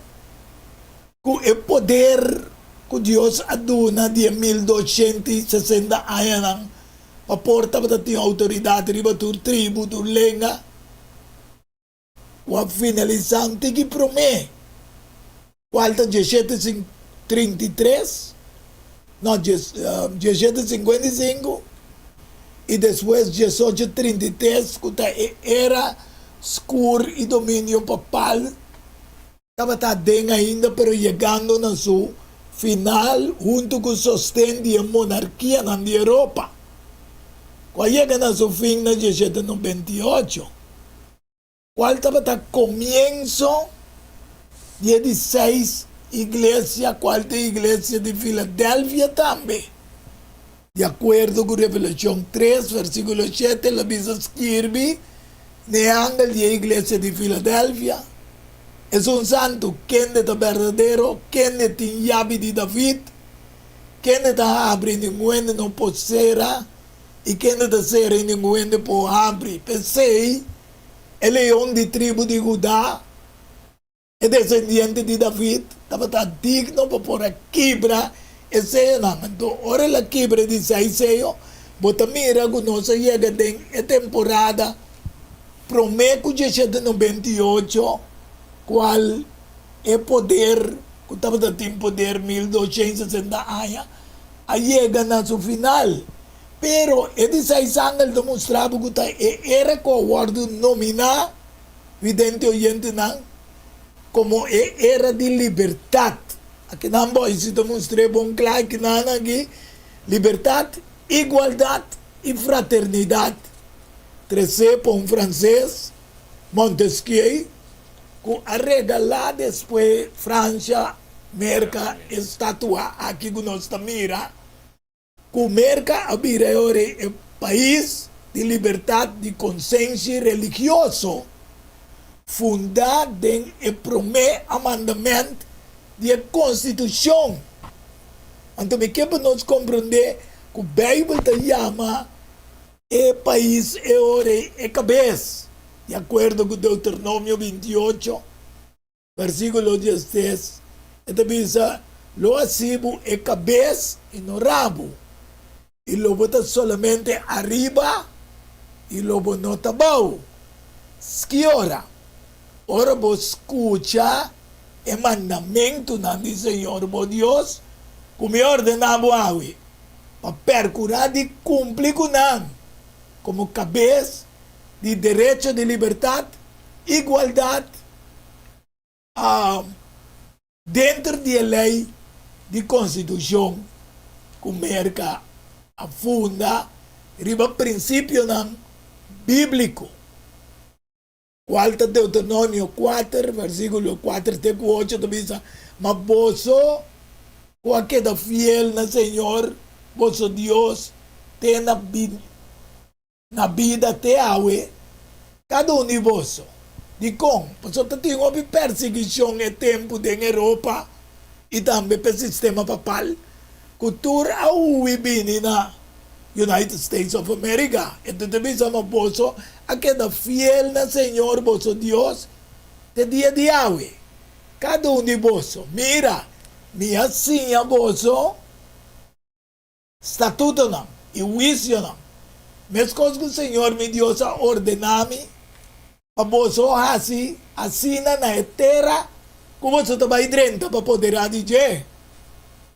ku e poder ku Dios a duna di e 1260 añanan pa por tabata tin outoridat riba tur tribu, tur lenga, ku a finalisá un tiki promé, kual ta 1733, no, 1755, i despues 1833, ku ta e era skur i dominio papal tabata aden ainda pero yegando na su final huntu ku sosten di e monarkianan di Europa, ku a yega na su fin na 1798, kual tabata komienso di e di seis iglesia, kual ta e iglesia di Filadelfia tambe. Di akuerdo ku Revelashon tres, versíkulo shete, el a bisa skirbi na e angel di e iglesia di Filadelfia, Esun santu, kende ta berdadero, kende tin yabi di David, kende ta habri i ningun hende no por sera, i kende ta sera i ningun hende por habri. P'esei, e leon di tribu di Hudá, E desendiente di David tabata digno pa por a kibra e seyonan. Anto, ora el a kibra e di seis seyo, bo ta mira ku nos a yega den e temporada promé ku 1798, kual e poder ku tabata tin poder 1260 aña a yega na su final. Pero e di seis angel ta mustra bo ku ta e era ku a wòrdu nominá Vidente oyentenan, komo e era di libertat. Akinan bo si ta mustr'é bon kla akinan aki, libertat, igualdat i fraternidat, tresé pa un franses, Montesquieu, ku a regalá despues Fransha Merka e statua aki ku nos ta mira. Ku Merka a bira e ora e pais di libertat di konsenshi religioso. Fundá den e promé amandament di e Konstitushon. Anto mi ke pa nos komprondé ku Beibel ta yama e pais e ora ei e kabes, di akuerdo ku Deuteronomio 28, versíkulo 16, e ta bisa, Lo hasi bo e kabes i no rabu, i lo bo ta solamente ariba i lo bo no ta bou. Ski ora, ora bo skucha e mandamentunan di Señor bo Dios ku mi ordená bo awe, pa perkurá di kumpli ku nan komo kabes di derecho di libertat, igualdat, Denter di e lei di konstitushon ku Merka a funda riba prinsipionan bíbliko, kual ta Deuteronomio kuater, versíkulo kuater te ku ocho ta bisa, Ma boso ku a keda fiel na señor boso Dios te na Na bida te awe, kada un di boso. Dikon? Pasobra ta tin hopi persiguishon e tempu den Europa i tambe p'e sistema papal, ku tur a hui bini na United States of America. E ta bisa, Ma boso a keda fiel na Señor boso Dios te dia di awe, kada un di boso. Mira, mi a siña boso. Statutonan i huisionan, meskos ku Señor mi Dios a ordená mi, pa boso hasi asina na e tera ku boso ta bai drenta pa poderá di dje.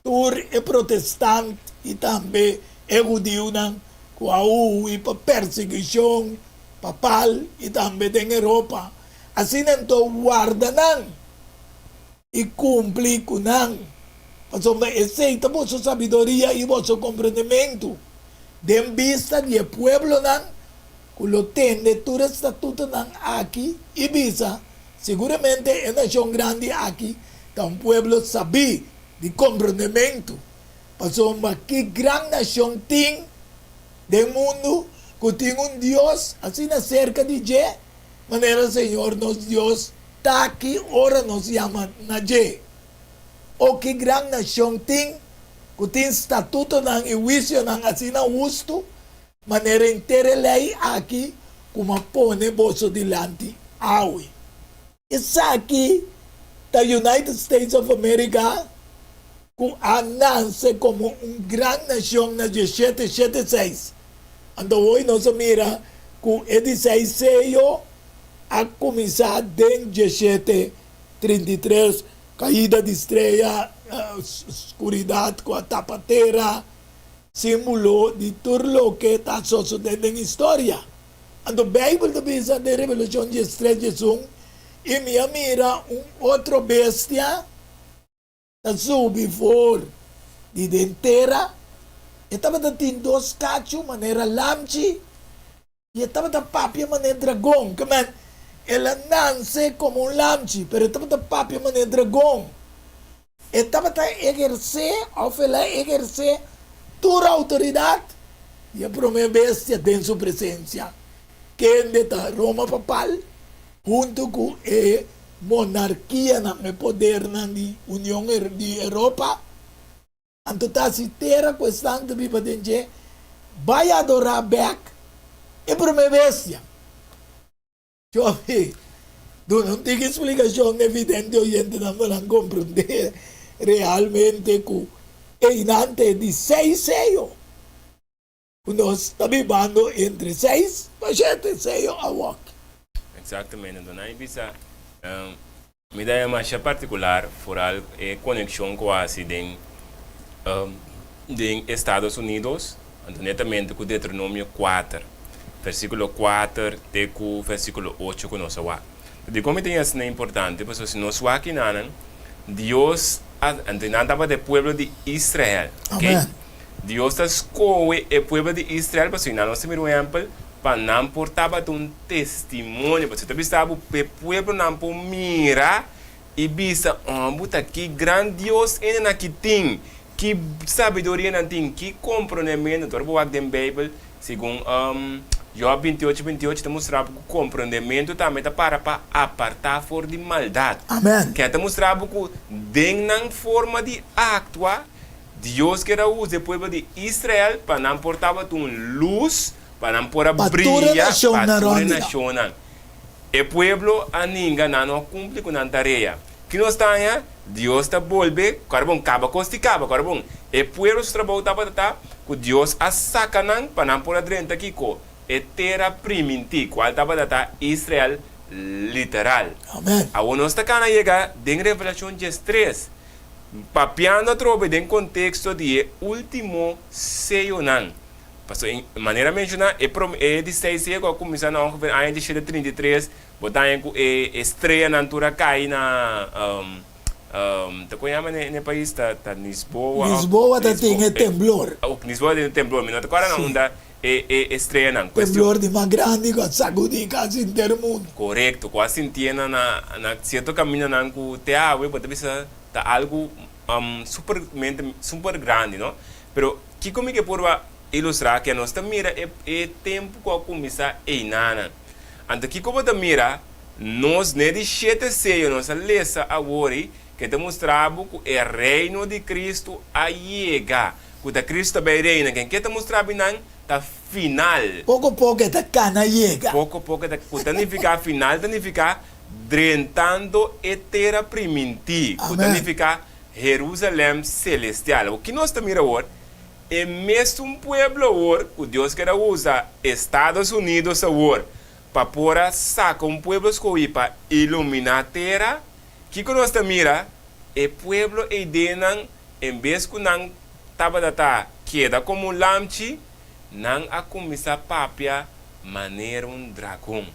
Tur e protestant i tambe e hudiunan ku a hui pa persiguishon papal i tambe den Europa, asina anto warda nan. I kumpli ku nan, pasobra esei ta boso sabiduria i boso komprendementu den bista di e pueblonan ku lo tende tur e statutonan aki i bisa, Siguramente e nashon grandi aki ta un pueblo sabí di komprendementu, pasobra ki gran nashon tin den mundu ku tin un Dios asina serka di dje manera Señor nos Dios Ta ki ora nos yama na dje? O ki gran nashon tin ku tin statutonan i huisionan asina hustu manera henter e lei aki ku m'a pone boso dilanti awe? Esaki ta United States of America ku a nanse komo un gran nashon na diesshete shete seis. Anto hoy nos a mira ku e di seis seyo a kuminsá den diesshete 33, kaida di strea, skuridat ku a tapa tera, símbolo di tur loke ta sosodé den historia. Anto Beibel ta bisa den Revelashon 13 11, I mi a mira un otro bestia ta subi for di den tera, e tabata tin dos kachu manera lamchi, i e tabata papia manera dragon. Ke men, el a nanse komo un lamchi, pero e tabata papia manera dragon. E tabata ehersé, òf el a ehersé, tur outoridat di e promé bestia den su presensia, kende ta Roma papal, huntu ku e monarkianan, e podernan di Union di Europa. Anto ta hasi tera ku esnan ta biba den dje bai adorá bèk e promé bestia. Joby, duna un tiki splikashon na evidente oyentenan pa nan komprendé realmente ku einan ta e di seis seyo ku nos ta bibando entre seis pa shete seyo awor. Exactamente, anto nan a bisa Mi ta haña masha partikular foral e konekshon ku a hasi den den Estados Unidos, anto netamente ku Deuteronomio kuater, versíkulo kuater te ku versíkulo ocho ku nos a wak. Dikon mi ta haña asina importante? Pasobra si nos wak kinanan, Dios a, anto nan tabata e pueblo di Israel, oke? Dios ta skohe e pueblo di Israel pasobra nan nos ta mira un ehèmpel pa nan por tabata un testimonio. Pasobra ta bisa bo pa e pueblonan por mira i bisa, Ombu ta ki gran Dios hende nan aki tin, ki sabiduria nan tin, ki komprondementu. Ora bo wak den Beibel, segun. Job 28, 28 ta mustra bo ku komprondementu tambe ta para pa apartá for di maldat. Amen. Kè ta mustra bo ku den nan forma di aktua, Dios kier a usa e pueblo di Israel pa nan por tabata un lus, pa nan por a Pa tur e bria pa nashonnan tur rònt e di nan. nashonnan. E pueblo a ninga, nan no a kumpli ku nan tarea. Ki nos ta haña? Dios ta bolbe, kòrda bon, kaba kos di kaba, kòrda bon. E pueblo su trabou tabata ta ku Dios a saka nan pa nan por a drenta kiko? E tera primintí, kual tabata ta Israel literal. Amèn. Awor nos ta kana yega den Revelashon diestres, papiando atrobe den konteksto di e último seyonan. Pasobra en manera menshoná, e prome e di seis seyo ku a kuminsá na ongeveer aña diesshete trinta i tres, bo ta haña ku e e streanan tur a kai na ta kon yama na e pais ta ta Lisboa òf Lisboa ta tin e temblor. Ok, Lisboa tin e temblor, mi no ta kòrda na unda e e e streanan. Kuestion. Temblor di mas grandi ku a sakudí kasi henter mundu. Korekto, ku a sintié na na na sierto kamindanan ku te awe bo ta bisa ta algu supermente super grandi no. Pero kiko mi ke purba ilustrá ke nos ta mira e e tempu ku a kuminsá einanan. Anto kiko bo ta mira? Nos ne di shete seyo nos a lesa awor ke ta mustra bo ku e reino di Kristu a yega, ku ta Kristu ta bai reina. Ken ke ta mustra binan ta final. Poko poko e ta kana yega. Poko poko e ta, ku ta nifiká final ta nifiká drentando e tera primintí, ku ta Amèn. nifiká Herusalèm selestial. Awor, ki nos ta mira awor? E mesun pueblo awor ku Dios ker a usa, Estados Unidos awor, pa por a saka un pueblo skohí pa iluminá tera, kiko nos ta mira? E pueblo ei den nan, en bes ku nan tabata ta keda komo un lamchi, nan a kuminsá papia manera un dragon.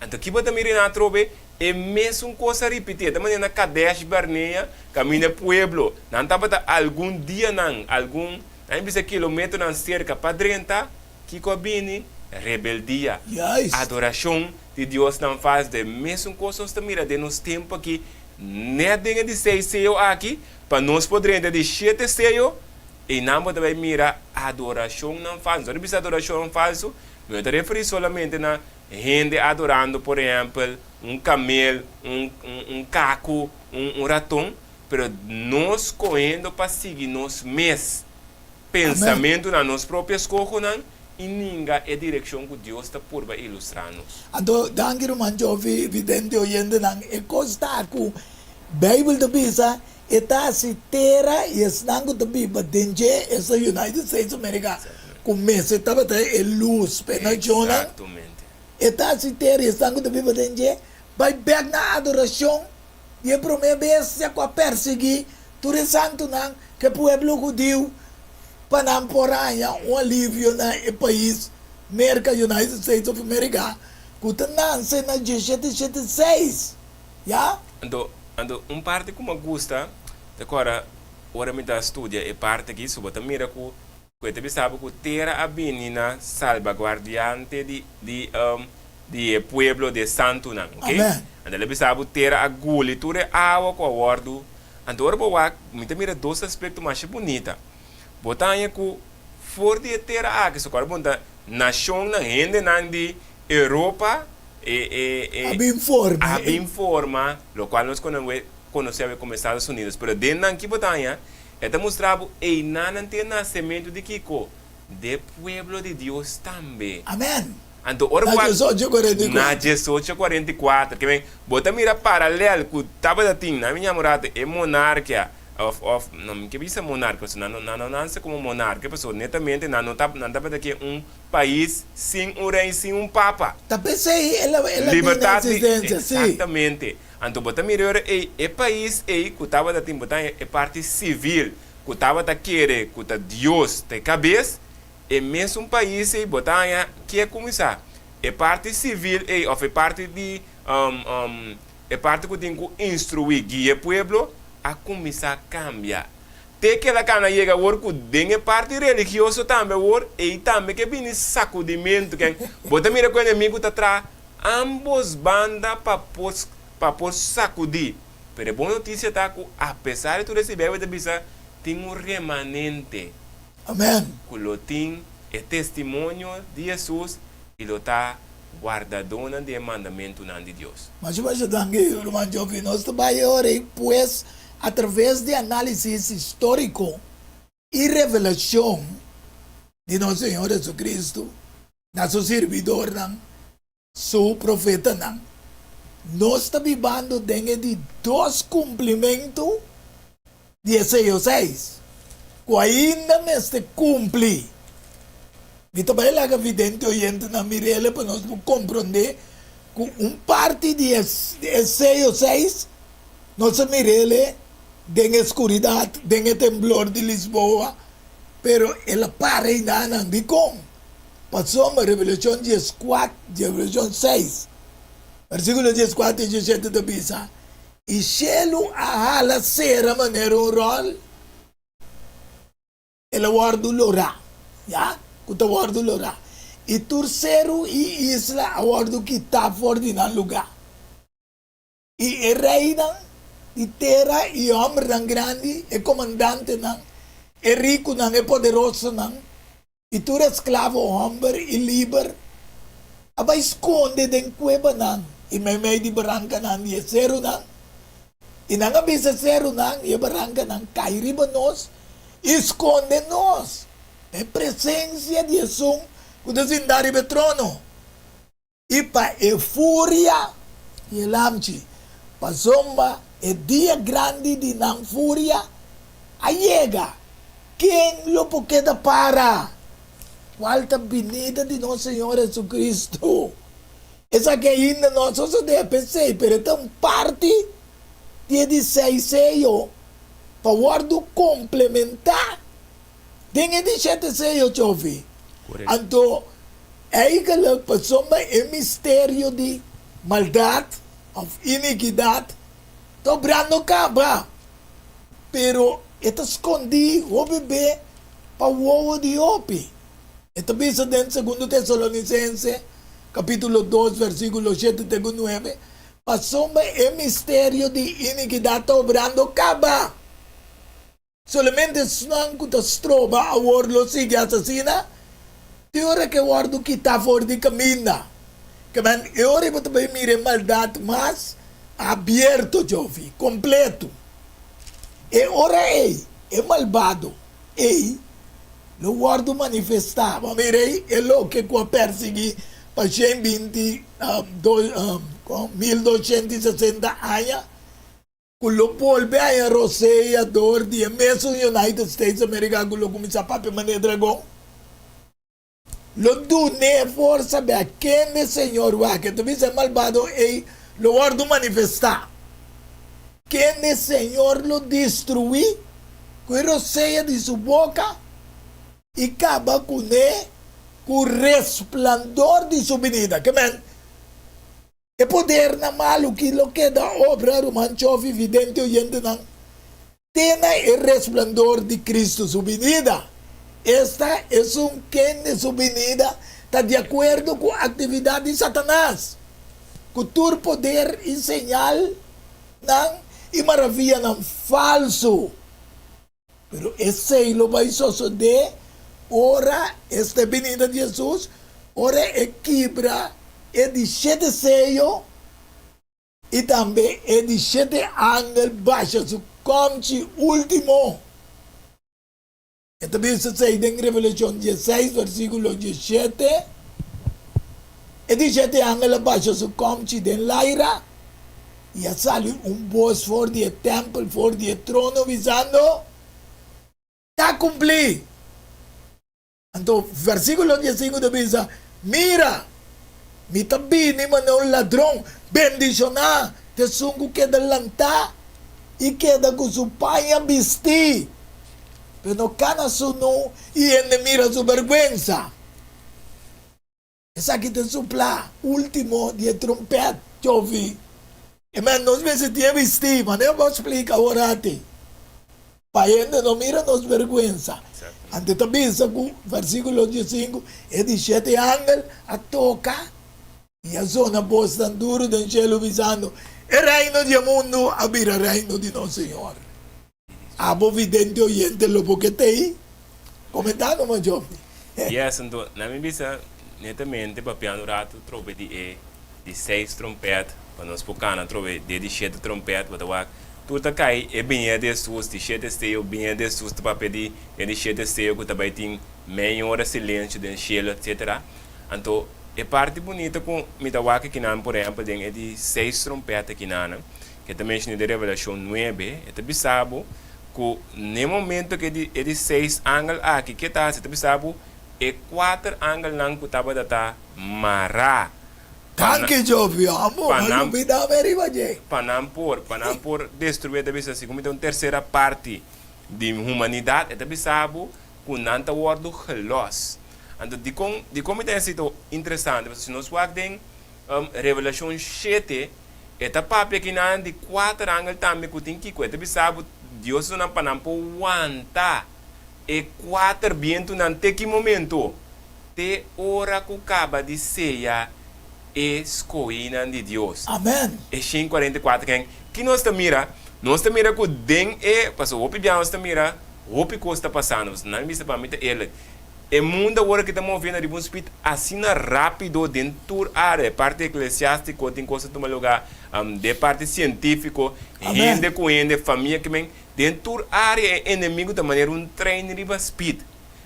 Anto ki bo ta mira atrobe? E mesun kos a ripití. E ta manera na Kadesh Barnea, kaminda e pueblo. Nan tabata algun dianan, algun, nan a bisa kilometronan serka pa drenta. Kiko a bini? Rebeldia. Juist. Adorashon di diosnan falsu. E mesun kos nos ta mira den nos tempu aki, nèt den e di seis seyo aki, pa nos por drenta di shete seyo, einan bo ta bai mira adorashonnan falsu. Nos ta bisa adorashonnan falsu, mi no ta referí solamente na Hende adorando, por ehempel, un kamel, un un kaku, un un raton, pero nos skohendo pa sigui nos mes pensamentunan, nos propio eskohonan i ninga e direkshon ku Dios ta purba ilustrá nos. Anto, danki ruman Jovi, vidente oyentenan, e kos ta ku Beibel ta bisa e ta hasi tera i esnan ku ta biba den dje, esta United States of America, ku mester tabata e lus pa e nashonnan, e ta hasi tera i esnan ku ta biba den dje bai bèk na adorashon di e promé bestia ku a persiguí tur e santunan ku e pueblo hudiu pa nan por haña un alivio na e pais Merka, United States of America, ku ta nanse na diesshete shete seis. Ya. Anto, anto un parti ku mi a gusta ta ku ora ora mi ta studia e parti aki so bo ta mira ku ku e ta bisa bo ku tera a bini na salbaguardiante di di di e pueblo di e santunan, ok? Amen. Anto el a bisa bo tera a guli tur e awa ku a wòrdu. Anto ora bo wak mi ta mira dos aspekto masha bunita. Bo ta haña ku for di e tera aki so ku ora bo ta nashonnan, hendenan di Europa e e e A bin forma a e. bin forma locual nos conoe conoce awe como Estados Unidos pero den nan ki bo ta haña e ta mustra bo eynan nan tin e nacemento di kico? De pueblo di Dios tambe. Amen. Anto ora Na bo a diesocho cuarenta y na cuatro. 1844 ke men bo ta mira paralel cu tabata tin na mi ña murata e monarkia of of no mi ke bisa monarkia pasobra nan no nan no nanse como monarkia pasobra netamente nan no ta nan tabata ke un pais sin un rei, sin un papa. Ta p'esei el a el a bini Libertad di, existencia, sí. exactamente. Anto bo ta mira ora ei, e pais ei cu tabata tin, bo ta haña e parti civil cu tabata kere cu ta Dios ta e cabes, e mesun pais ei bo ta haña ke cuminsa. E parti civil ei of e parti di e parti cu tin cu instrui, guia e pueblo, a cuminsa cambia. Te ke la kana yega awor ku den e parti religioso tambe awor ei tambe ke bini sakudimentu ken bo ta mira ku enemigu ta traha ambos banda pa por pa por sakudí. Pero e bon notisia ta ku apesar di tur esei Beibel ta bisa tin un remanente Amen. ku lo tin e testimonio di Hesus. I lo ta wardadónan di e mandamentunan di Dios. Masha masha danki ruman Jofi. Nos ta bai e ora ei pues atraves di análisis históriko i revelashon di nos Señor Jesucristo na su sirbidornan, su profetanan. Nos ta bibando den e di dos kumplimentu di e seyo seis, ku ainda mester kumpli. Mi ta bai laga vidente oyentenan mir'el pa nos por komprondé ku un parti di e seyo seis nos a mir'el den e skuridat, den e temblor di Lisboa, pero el a para einanan. Dikon? Pasobra Revelashon dieskuat, Revelashon seis, versíkulo dieskuat i diesshete ta bisa, I shelu a hala sera manera un ròl, el a wòrdu lorá, ya, ku ta wòrdu lorá, i tur seru i isla a wòrdu kitá for di nan lugá. I e reinan di tera i e hòmbernan grandi, e komandantenan, e rikunan, e poderosonan, I tur esklavo hòmber i liber a bai skonde den kuebanan i meimei di barankanan di e serunan. I nan a bisa e serunan i e barankanan, Kai riba nos i skonde nos na e presensia di esun ku ta sintá riba e trono. I pa e furia di e lamchi, pasobra e dia grandi di nan furia a yega, ken lo por keda para? Kual ta binida di nos Señor Jesucristo? Esaki ainda no a sosodé, p'esei, pero e ta un parti di e di seis seyo pa wòrdu komplementá den e di shete seyo, Chofi. Anto, Eigenlijk pasobra e misterio di maldat òf inikidat ta obrando kaba, pero e ta skondí hopi be pa wowo di hopi. E ta bisa den Segundo Tesalonisense kapítulo dos versíkulo shete te ku nuebe, Pasobra e misterio di inikidat ta obrando kaba. Solamente esnan ku ta stroba awor lo sigui asasina te ora ku e wòrdu kitá for di kaminda. Kemen e ora ei bo ta bai mira e maldat mas abierto, Jovi, kompleto. E ora ei e malbado ei lo wòrdu manifestá. Bo a mira ei e loke ku a persiguí pa shen binti, 1260 aña? Ku lo bolbe haña rosea dor di e mesun United States America ku lo kuminsá papia manera dragon. Lo dun'é forsa bia kende Señor wak. E ta bisa e malbado ei lo wòrdu manifestá. Kende Señor lo destruí ku e rosea di su boka i kaba kuné ku resplandor di su binida. Ke men? E podernan malu ki lo keda obra, ruman chofi, vidente, oyentenan, te na e resplandor di Cristo su binida. Esta, esun kende su binida ta di akuerdo ku aktividat di Satanas, ku tur poder i señalnan i maravianan falsu. Pero esei lo bai sosodé ora esta e binida di Hesus, ora e kibra e di shete seyo i tambe e di shete angel basha su kòmchi último. E ta bisa esei den Revelashon dieseis versíkulo diesshete, E di shete angel a basha su kòmchi den laira. I a sali un bos for di e tèmpel, for di e trono, bisando, Ta kumplí! Anto versíkulo diesinku ta bisa, Mira, mi ta bini manera un ladron, bendishoná ta esun ku keda lantá i keda ku su paña bistí, pa e no kana sunú i hende mira su bèrgwensa. Esaki ta suplá último di e trompèt, Jovi. E men nos mester tin e bistí, manera bo a splika awor ati, pa hende no mira nos bèrgwensa. Anto ta bisa ku, versíkulo diesinku, e di shete angel a toka i a zona bosnan duru den shelu bisando, E reino di e mundu a bira reino di nos Señor. Abo vidente oyente lo por ke t'ei? Komentá no, Jovi. Yes, anto na mi bisa. Netamente papiando un ratu trobe di e di seis trompèt, pa nos por kana trobe di e di shete trompèt, bo ta wak tur ta kai e biña di Hesus, di shete seyo, biña di Hesus ta papia di e di shete seyo ku ta bai tin mei ora silensio den shelu etsetera. Anto e parti bunita ku mi ta wak akinan por ehèmpel den e di seis trompèt akinanan, ke ta menshoná den Revelashon nuebe, e ta bisa bo ku n'e momento ku e di seis angel aki ke ta hasi, e ta bisa bo E kuater angelnan ku tabata ta mará pa nan, Danki Jovi, amo, pa ma nan, lubida mi riba dje. pa nan por, pa nan por destruí, e ta bisa, segun mi ta un tersera parti di humanidat, e ta bisa bo ku nan ta wòrdu gelòs. Anto dikon, dikon mi ta hasi ta interesante? Pasobra si nos wak den Revelashon shete, e ta papia kinan di kuater angel tambe ku tin kiko, e ta bisa bo Dios a duna nan pa nan por wanta E kuater bientunan te ki momento? Te ora ku kaba di seya e skohinan di Dios. Amen. E 144 ken ki nos ta mira? Nos ta mira ku den e, pasobra hopi bia nos ta mira hopi kos ta pasando, pasobra nan bisa pa mi ta eerlijk, e mundo awor aki ta moviendo riba un speed asina rapido den tur area, e parti eklesiastiko tin kos ta tuma luga, den parti sientifiko, Amen. hende ku hende, famia ku men. Den tur área e enemigu ta manera un trein riba speed.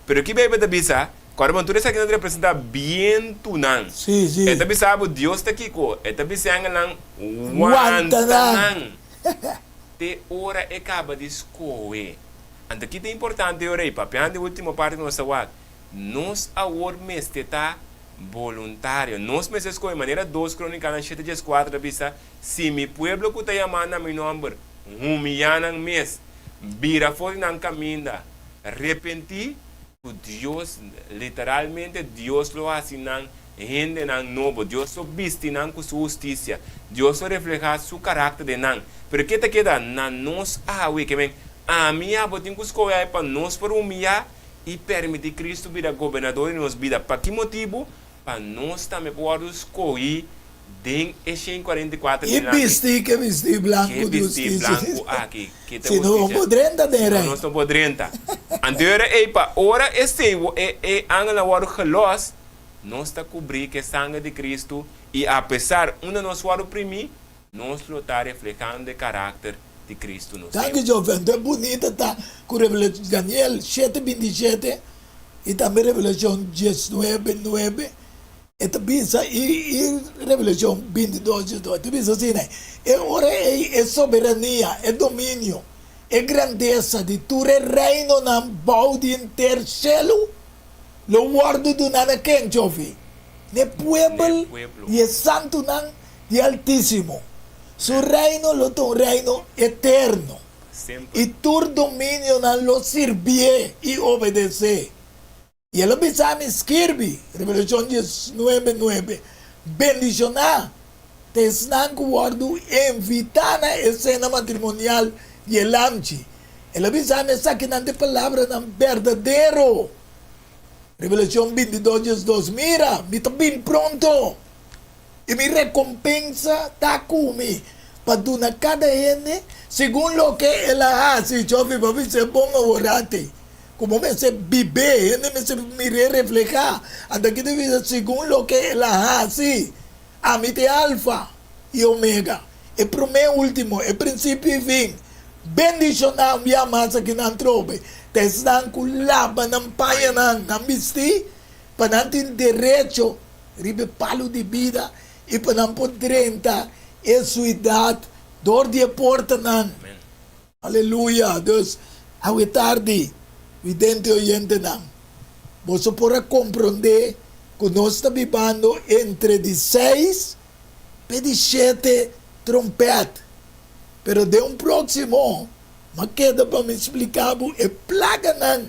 Pero ki Beibel ta bisa? Kòrda bon, tur esakinan ta representá bientunan. Sí, sí. E ta bisa bo Dios ta kiko? E ta bisa e angelnan, Wanta Wanta nan! nan te ora e kaba di skohe. Anto ki ta importante ora ei? Papiando e último parti ku nos ta wak, nos awor mester ta boluntario. Nos mester skohe, manera Dos Krónikanan shete dieskuater ta bisa, Si mi pueblo ku ta yamá na mi nòmber humiyá nan mes, bira for di nan kaminda, repentí, ku Dios, literalmente Dios lo hasi nan hendenan nobo, Dios lo bisti nan ku su hustisia, Dios lo reflehá su karakter den nan. Pero ke ta keda na nos awe? Ke men, ami i abo tin ku skohe ai pa nos por humiyá i permití Kristu bira gobernador di nos bida. Pa ki motibu? Pa nos tambe por wòrdu skohí Den e 144 I mil aki. bisti ke bisti blanku Ke di bisti hustisia. blanku aki, ke ta Si no hustisia. por drenta den Si no reino. nos no por drenta. Anto e ora ei pa ora esei e e angelnan wòrdu gelòs, nos ta kubrí ku e sanger di Kristu i apesar unda nos wòrdu primí, nos lo ta reflehando e karakter di Kristu nos Danki Señor. Joven, anto e bunita ta ku Revelashon Daniel shete binti i shete i tambe Revelashon diesnuebe nuebe E ta bisa i i Revelashon bintidos diesdos e ta bisa asina, E ora ei e soberania, e dominio, e grandesa di tur e reinonan bou di henter shelu lo wòrdu duná na ken, Jovi? N'e puebel di e santunan di e Altísimo. Su reino lo ta un reino eterno, i tur dominionan lo sirbié i obedesé. I el a bisa mi, Skirbi, Revelashon diesnuebe nuebe, Bendishoná ta esnan ku wòrdu invitá na e sena matrimonial di e Lamchi. El a bisa mi, Esakinan ta e palabranan berdadero. Revelashon bintidos diesdos, Mira, mi ta bin pronto, i mi rekompensa ta ku mi, pa duna kada hende segun loke el a hasi. Jofi, bo a bis'é bon aworati. Ku bo mester bib'é, hende mester mir'é reflehá. Anto aki ta bisa, Segun loke el a hasi, ami ta e Alfa i Omega, e promé i último, e prinsipio i fin. Bendishoná un bia mas akinan trobe ta esnan ku laba nan pañanan, nan bistí, pa nan tin derecho riba e palu di bida i pa nan por drenta e suidat dor di e portanan. Aleluya! Dus, awe tardi, vidente oyentenan, boso por a komprondé ku nos ta bibando entre di seis p'e di shete trompèt. Pero den un próksimo, m'a keda pa mi splika bo e plaganan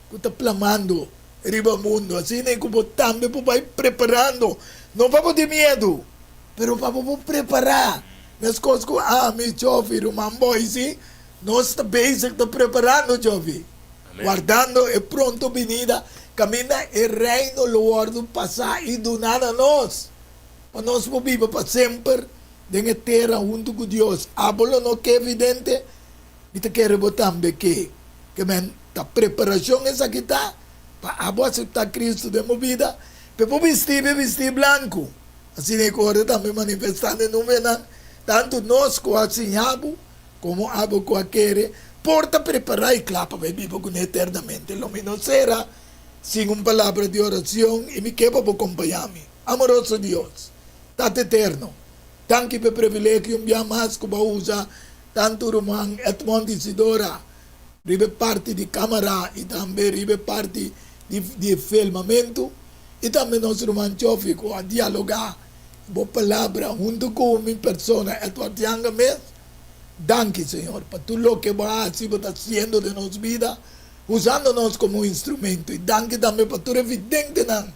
ku ta plamando riba mundu, asina ku bo tambe por bai preparando, no pa bo tin miedu, pero pa bo por prepará. Meskos ku ami, Jovi, ruman Boise, nos ta bezig ta preparando, Jovi, wardando e pronto binida kaminda e Reino lo wòrdu pasá i duná na nos, pa nos por biba pa semper den e tera huntu ku Dios. Abo lo no ke vidente? Mi ta kere bo tambe ke. Ke men ta preparashon esaki ta pa abo aseptá Kristu den bo bida. P'e por bisti p'e bisti blanku. Asina e kore tambe manifestá den numenan, tantu nos ku a siña bo komo abo ku a kere, por ta prepará i kla pa bai biba kuné eternamente. Lo mi no sera sin un palabra di oracion i mi ke pa bo kompañá mi. Amoroso Dios, Tata Eterno, danki p'e privilegio un bia mas ku bo a usa tantu ruman Edmond Isidora riba e parti di kamara i tambe riba e parti di filmamentu i tambe nos ruman Chofi ku a dialogá bo palabra huntu ku mi persona Edward Yanga mes. Danki Señor pa tur loke bo a hasi i bo ta hasiendo den nos bida usando nos komo un instrumento i danki tambe pa tur e videntenan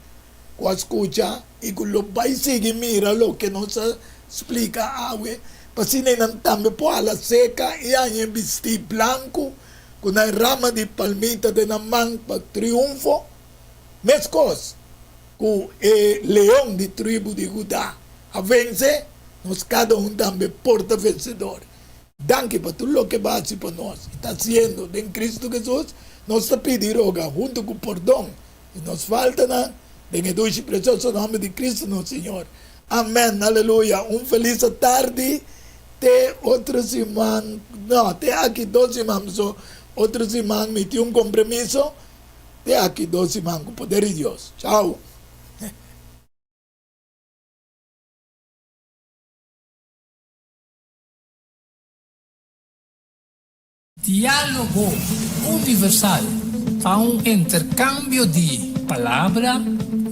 ku a skucha i ku lo bai sigui mira loke nos a splika awe, pa asina nan tambe por hala seka i haña e bistí blanku ku nan rama di palmita den nan man pa triunfo, meskos ku e leon di tribu di Hudá a vense, nos kada un tambe por ta vensedor. Danki pa tur loke bo a hasi pa nos i ta hasiendo den Kristu Hesus. Nos ta pidi i roga huntu ku pordon di nos faltanan den e dushi presioso nomber di Kristu nos Señor. Amen. Aleluya. Un felis atardi. Te otro siman, no, te aki dos siman paso otro siman mi tin un kompromiso. Te aki dos siman ku poder di Dios. Chao. Diálogo Universal ta un interkambio di palabra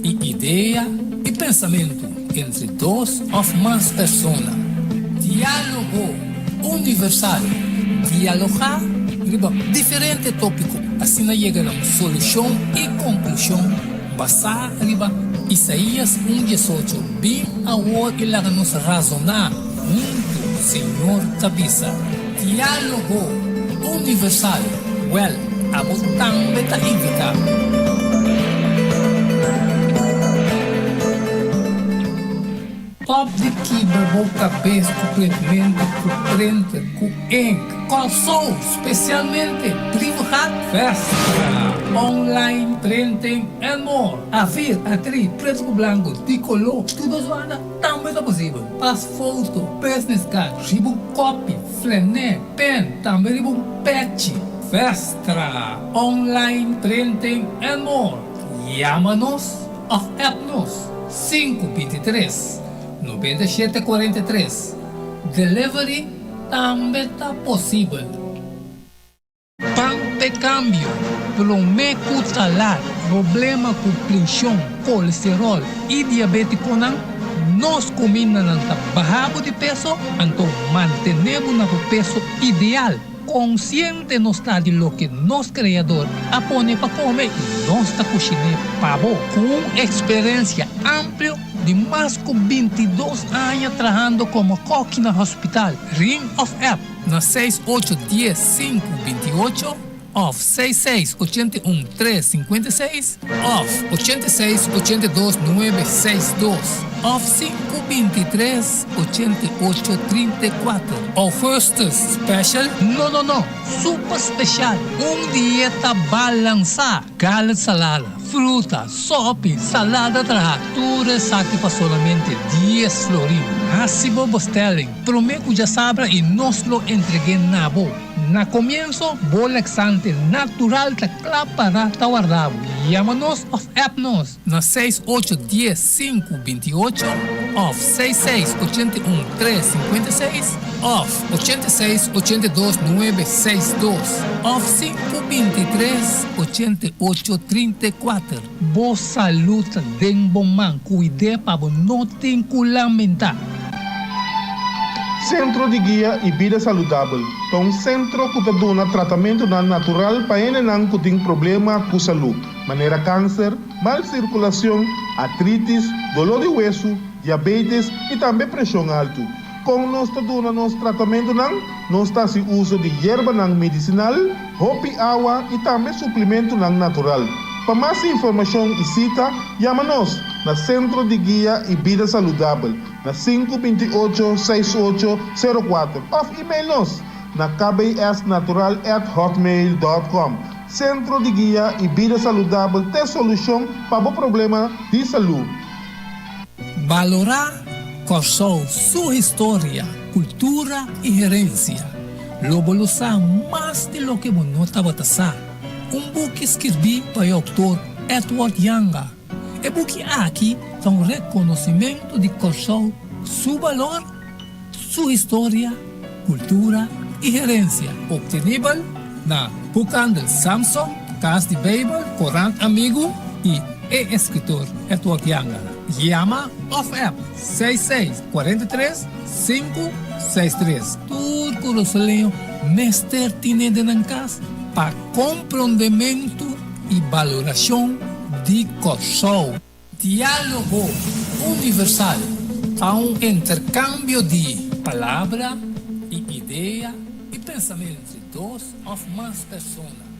i idea i pensamentu entre dos òf mas persona. Diálogo Universal, dialogá riba diferente tópiko asina yega na un solushon i konklushon basá riba Isaías un diesocho, Bin awor i laga nos razoná huntu, Señor ta bisa. Diálogo Universal, Wèl, abo tambe ta invitá. Stòp di kibra bo kabes ku printmentu ku printer ku ink. Kòrsou, spesialmente Brievengat, Vestra, online printing and more. Afir, atri, pretu ku blanku, di koló, tur dos banda tambe ta posibel. Pas foto, business card, riba un kopi, flené, pen, tambe riba un pechi. Vestra, online printing and more. Yama nos òf app nos, 523 97 43. Delivery tambe ta posibel. Pan p'e kambio, promé ku ta lat. Problema ku preshon, kolesteròl i diabétikonan, nos kumindanan ta baha bo di peso, anto mantené bo na bo peso ideal. Konsiente nos ta di loke nos Kreador a pone pa kome i nos ta kushiné pa bo. Ku un eksperensia amplio di mas ku bintidos aña trahando komo kòki na hospital, ring òf app na seis ocho dies sinku binti ocho òf seis seis 81 tres 56 òf 86 82 nuebe seis dos òf 5 23 88 34. Augustus Special? No no no! Super special! Un dieta balansá! Garlic salada, fruta, sopi, salada traha, tur esaki pa solamente dies florin. Hasi bo bestelling promé ku djasabra i nos lo entreg'é na bo. Na komienso, bo laxante natural ta kla pará ta warda bo. Yama nos òf app nos na seis ocho dies sinku binti ocho òf seis seis 81 tres 56 òf 86 82 nuebe seis dos òf sinku 23 88 34. Bo salud ta den bo man, kuid'é pa bo no tin ku lamentá. Sentro di Guia i Bida Saludabel ta un sentro ku ta duna tratamentunan natural pa hendenan ku tin problema ku salú, manera kanser, mal sirkulashon, artritis, doló di wesu, diabetes i tambe preshon altu. Kon nos ta duna nos tratamentunan? Nos ta hasi uso di yerbanan medisinal, hopi awa i tambe suplimentunan natural. Pa mas informashon i sita, yama nos na Sentro di Guia i Bida Saludabel na sinku 28 seis ocho sero kuater òf email nos na kbsnatural at hotmail dòt kòm. Sentro di Guia i Bida Saludabel t'e solushon pa bo problema di salú. Balorá Kòrsou su historia, kultura i herensia. Lo bo lo sa mas di loke bo no tabata sa. Un buki skirbí pa e outor Edward Janga. E buki aki ta un rekonosimentu di Kòrsou su balor, su historia, kultura i herensia. Optenibel na Boekhandel Samson, Kas di Beibel, Korant Amigu i e eskritor Edward Janga. Yama òf app 66 43 563. Tur Kurasoleño mester tine den nan kas pa komprondementu i balorashon di Kòrsou. Diálogo Universal ta un interkambio di palabra i idea i pensamentu entre dos òf mas persona.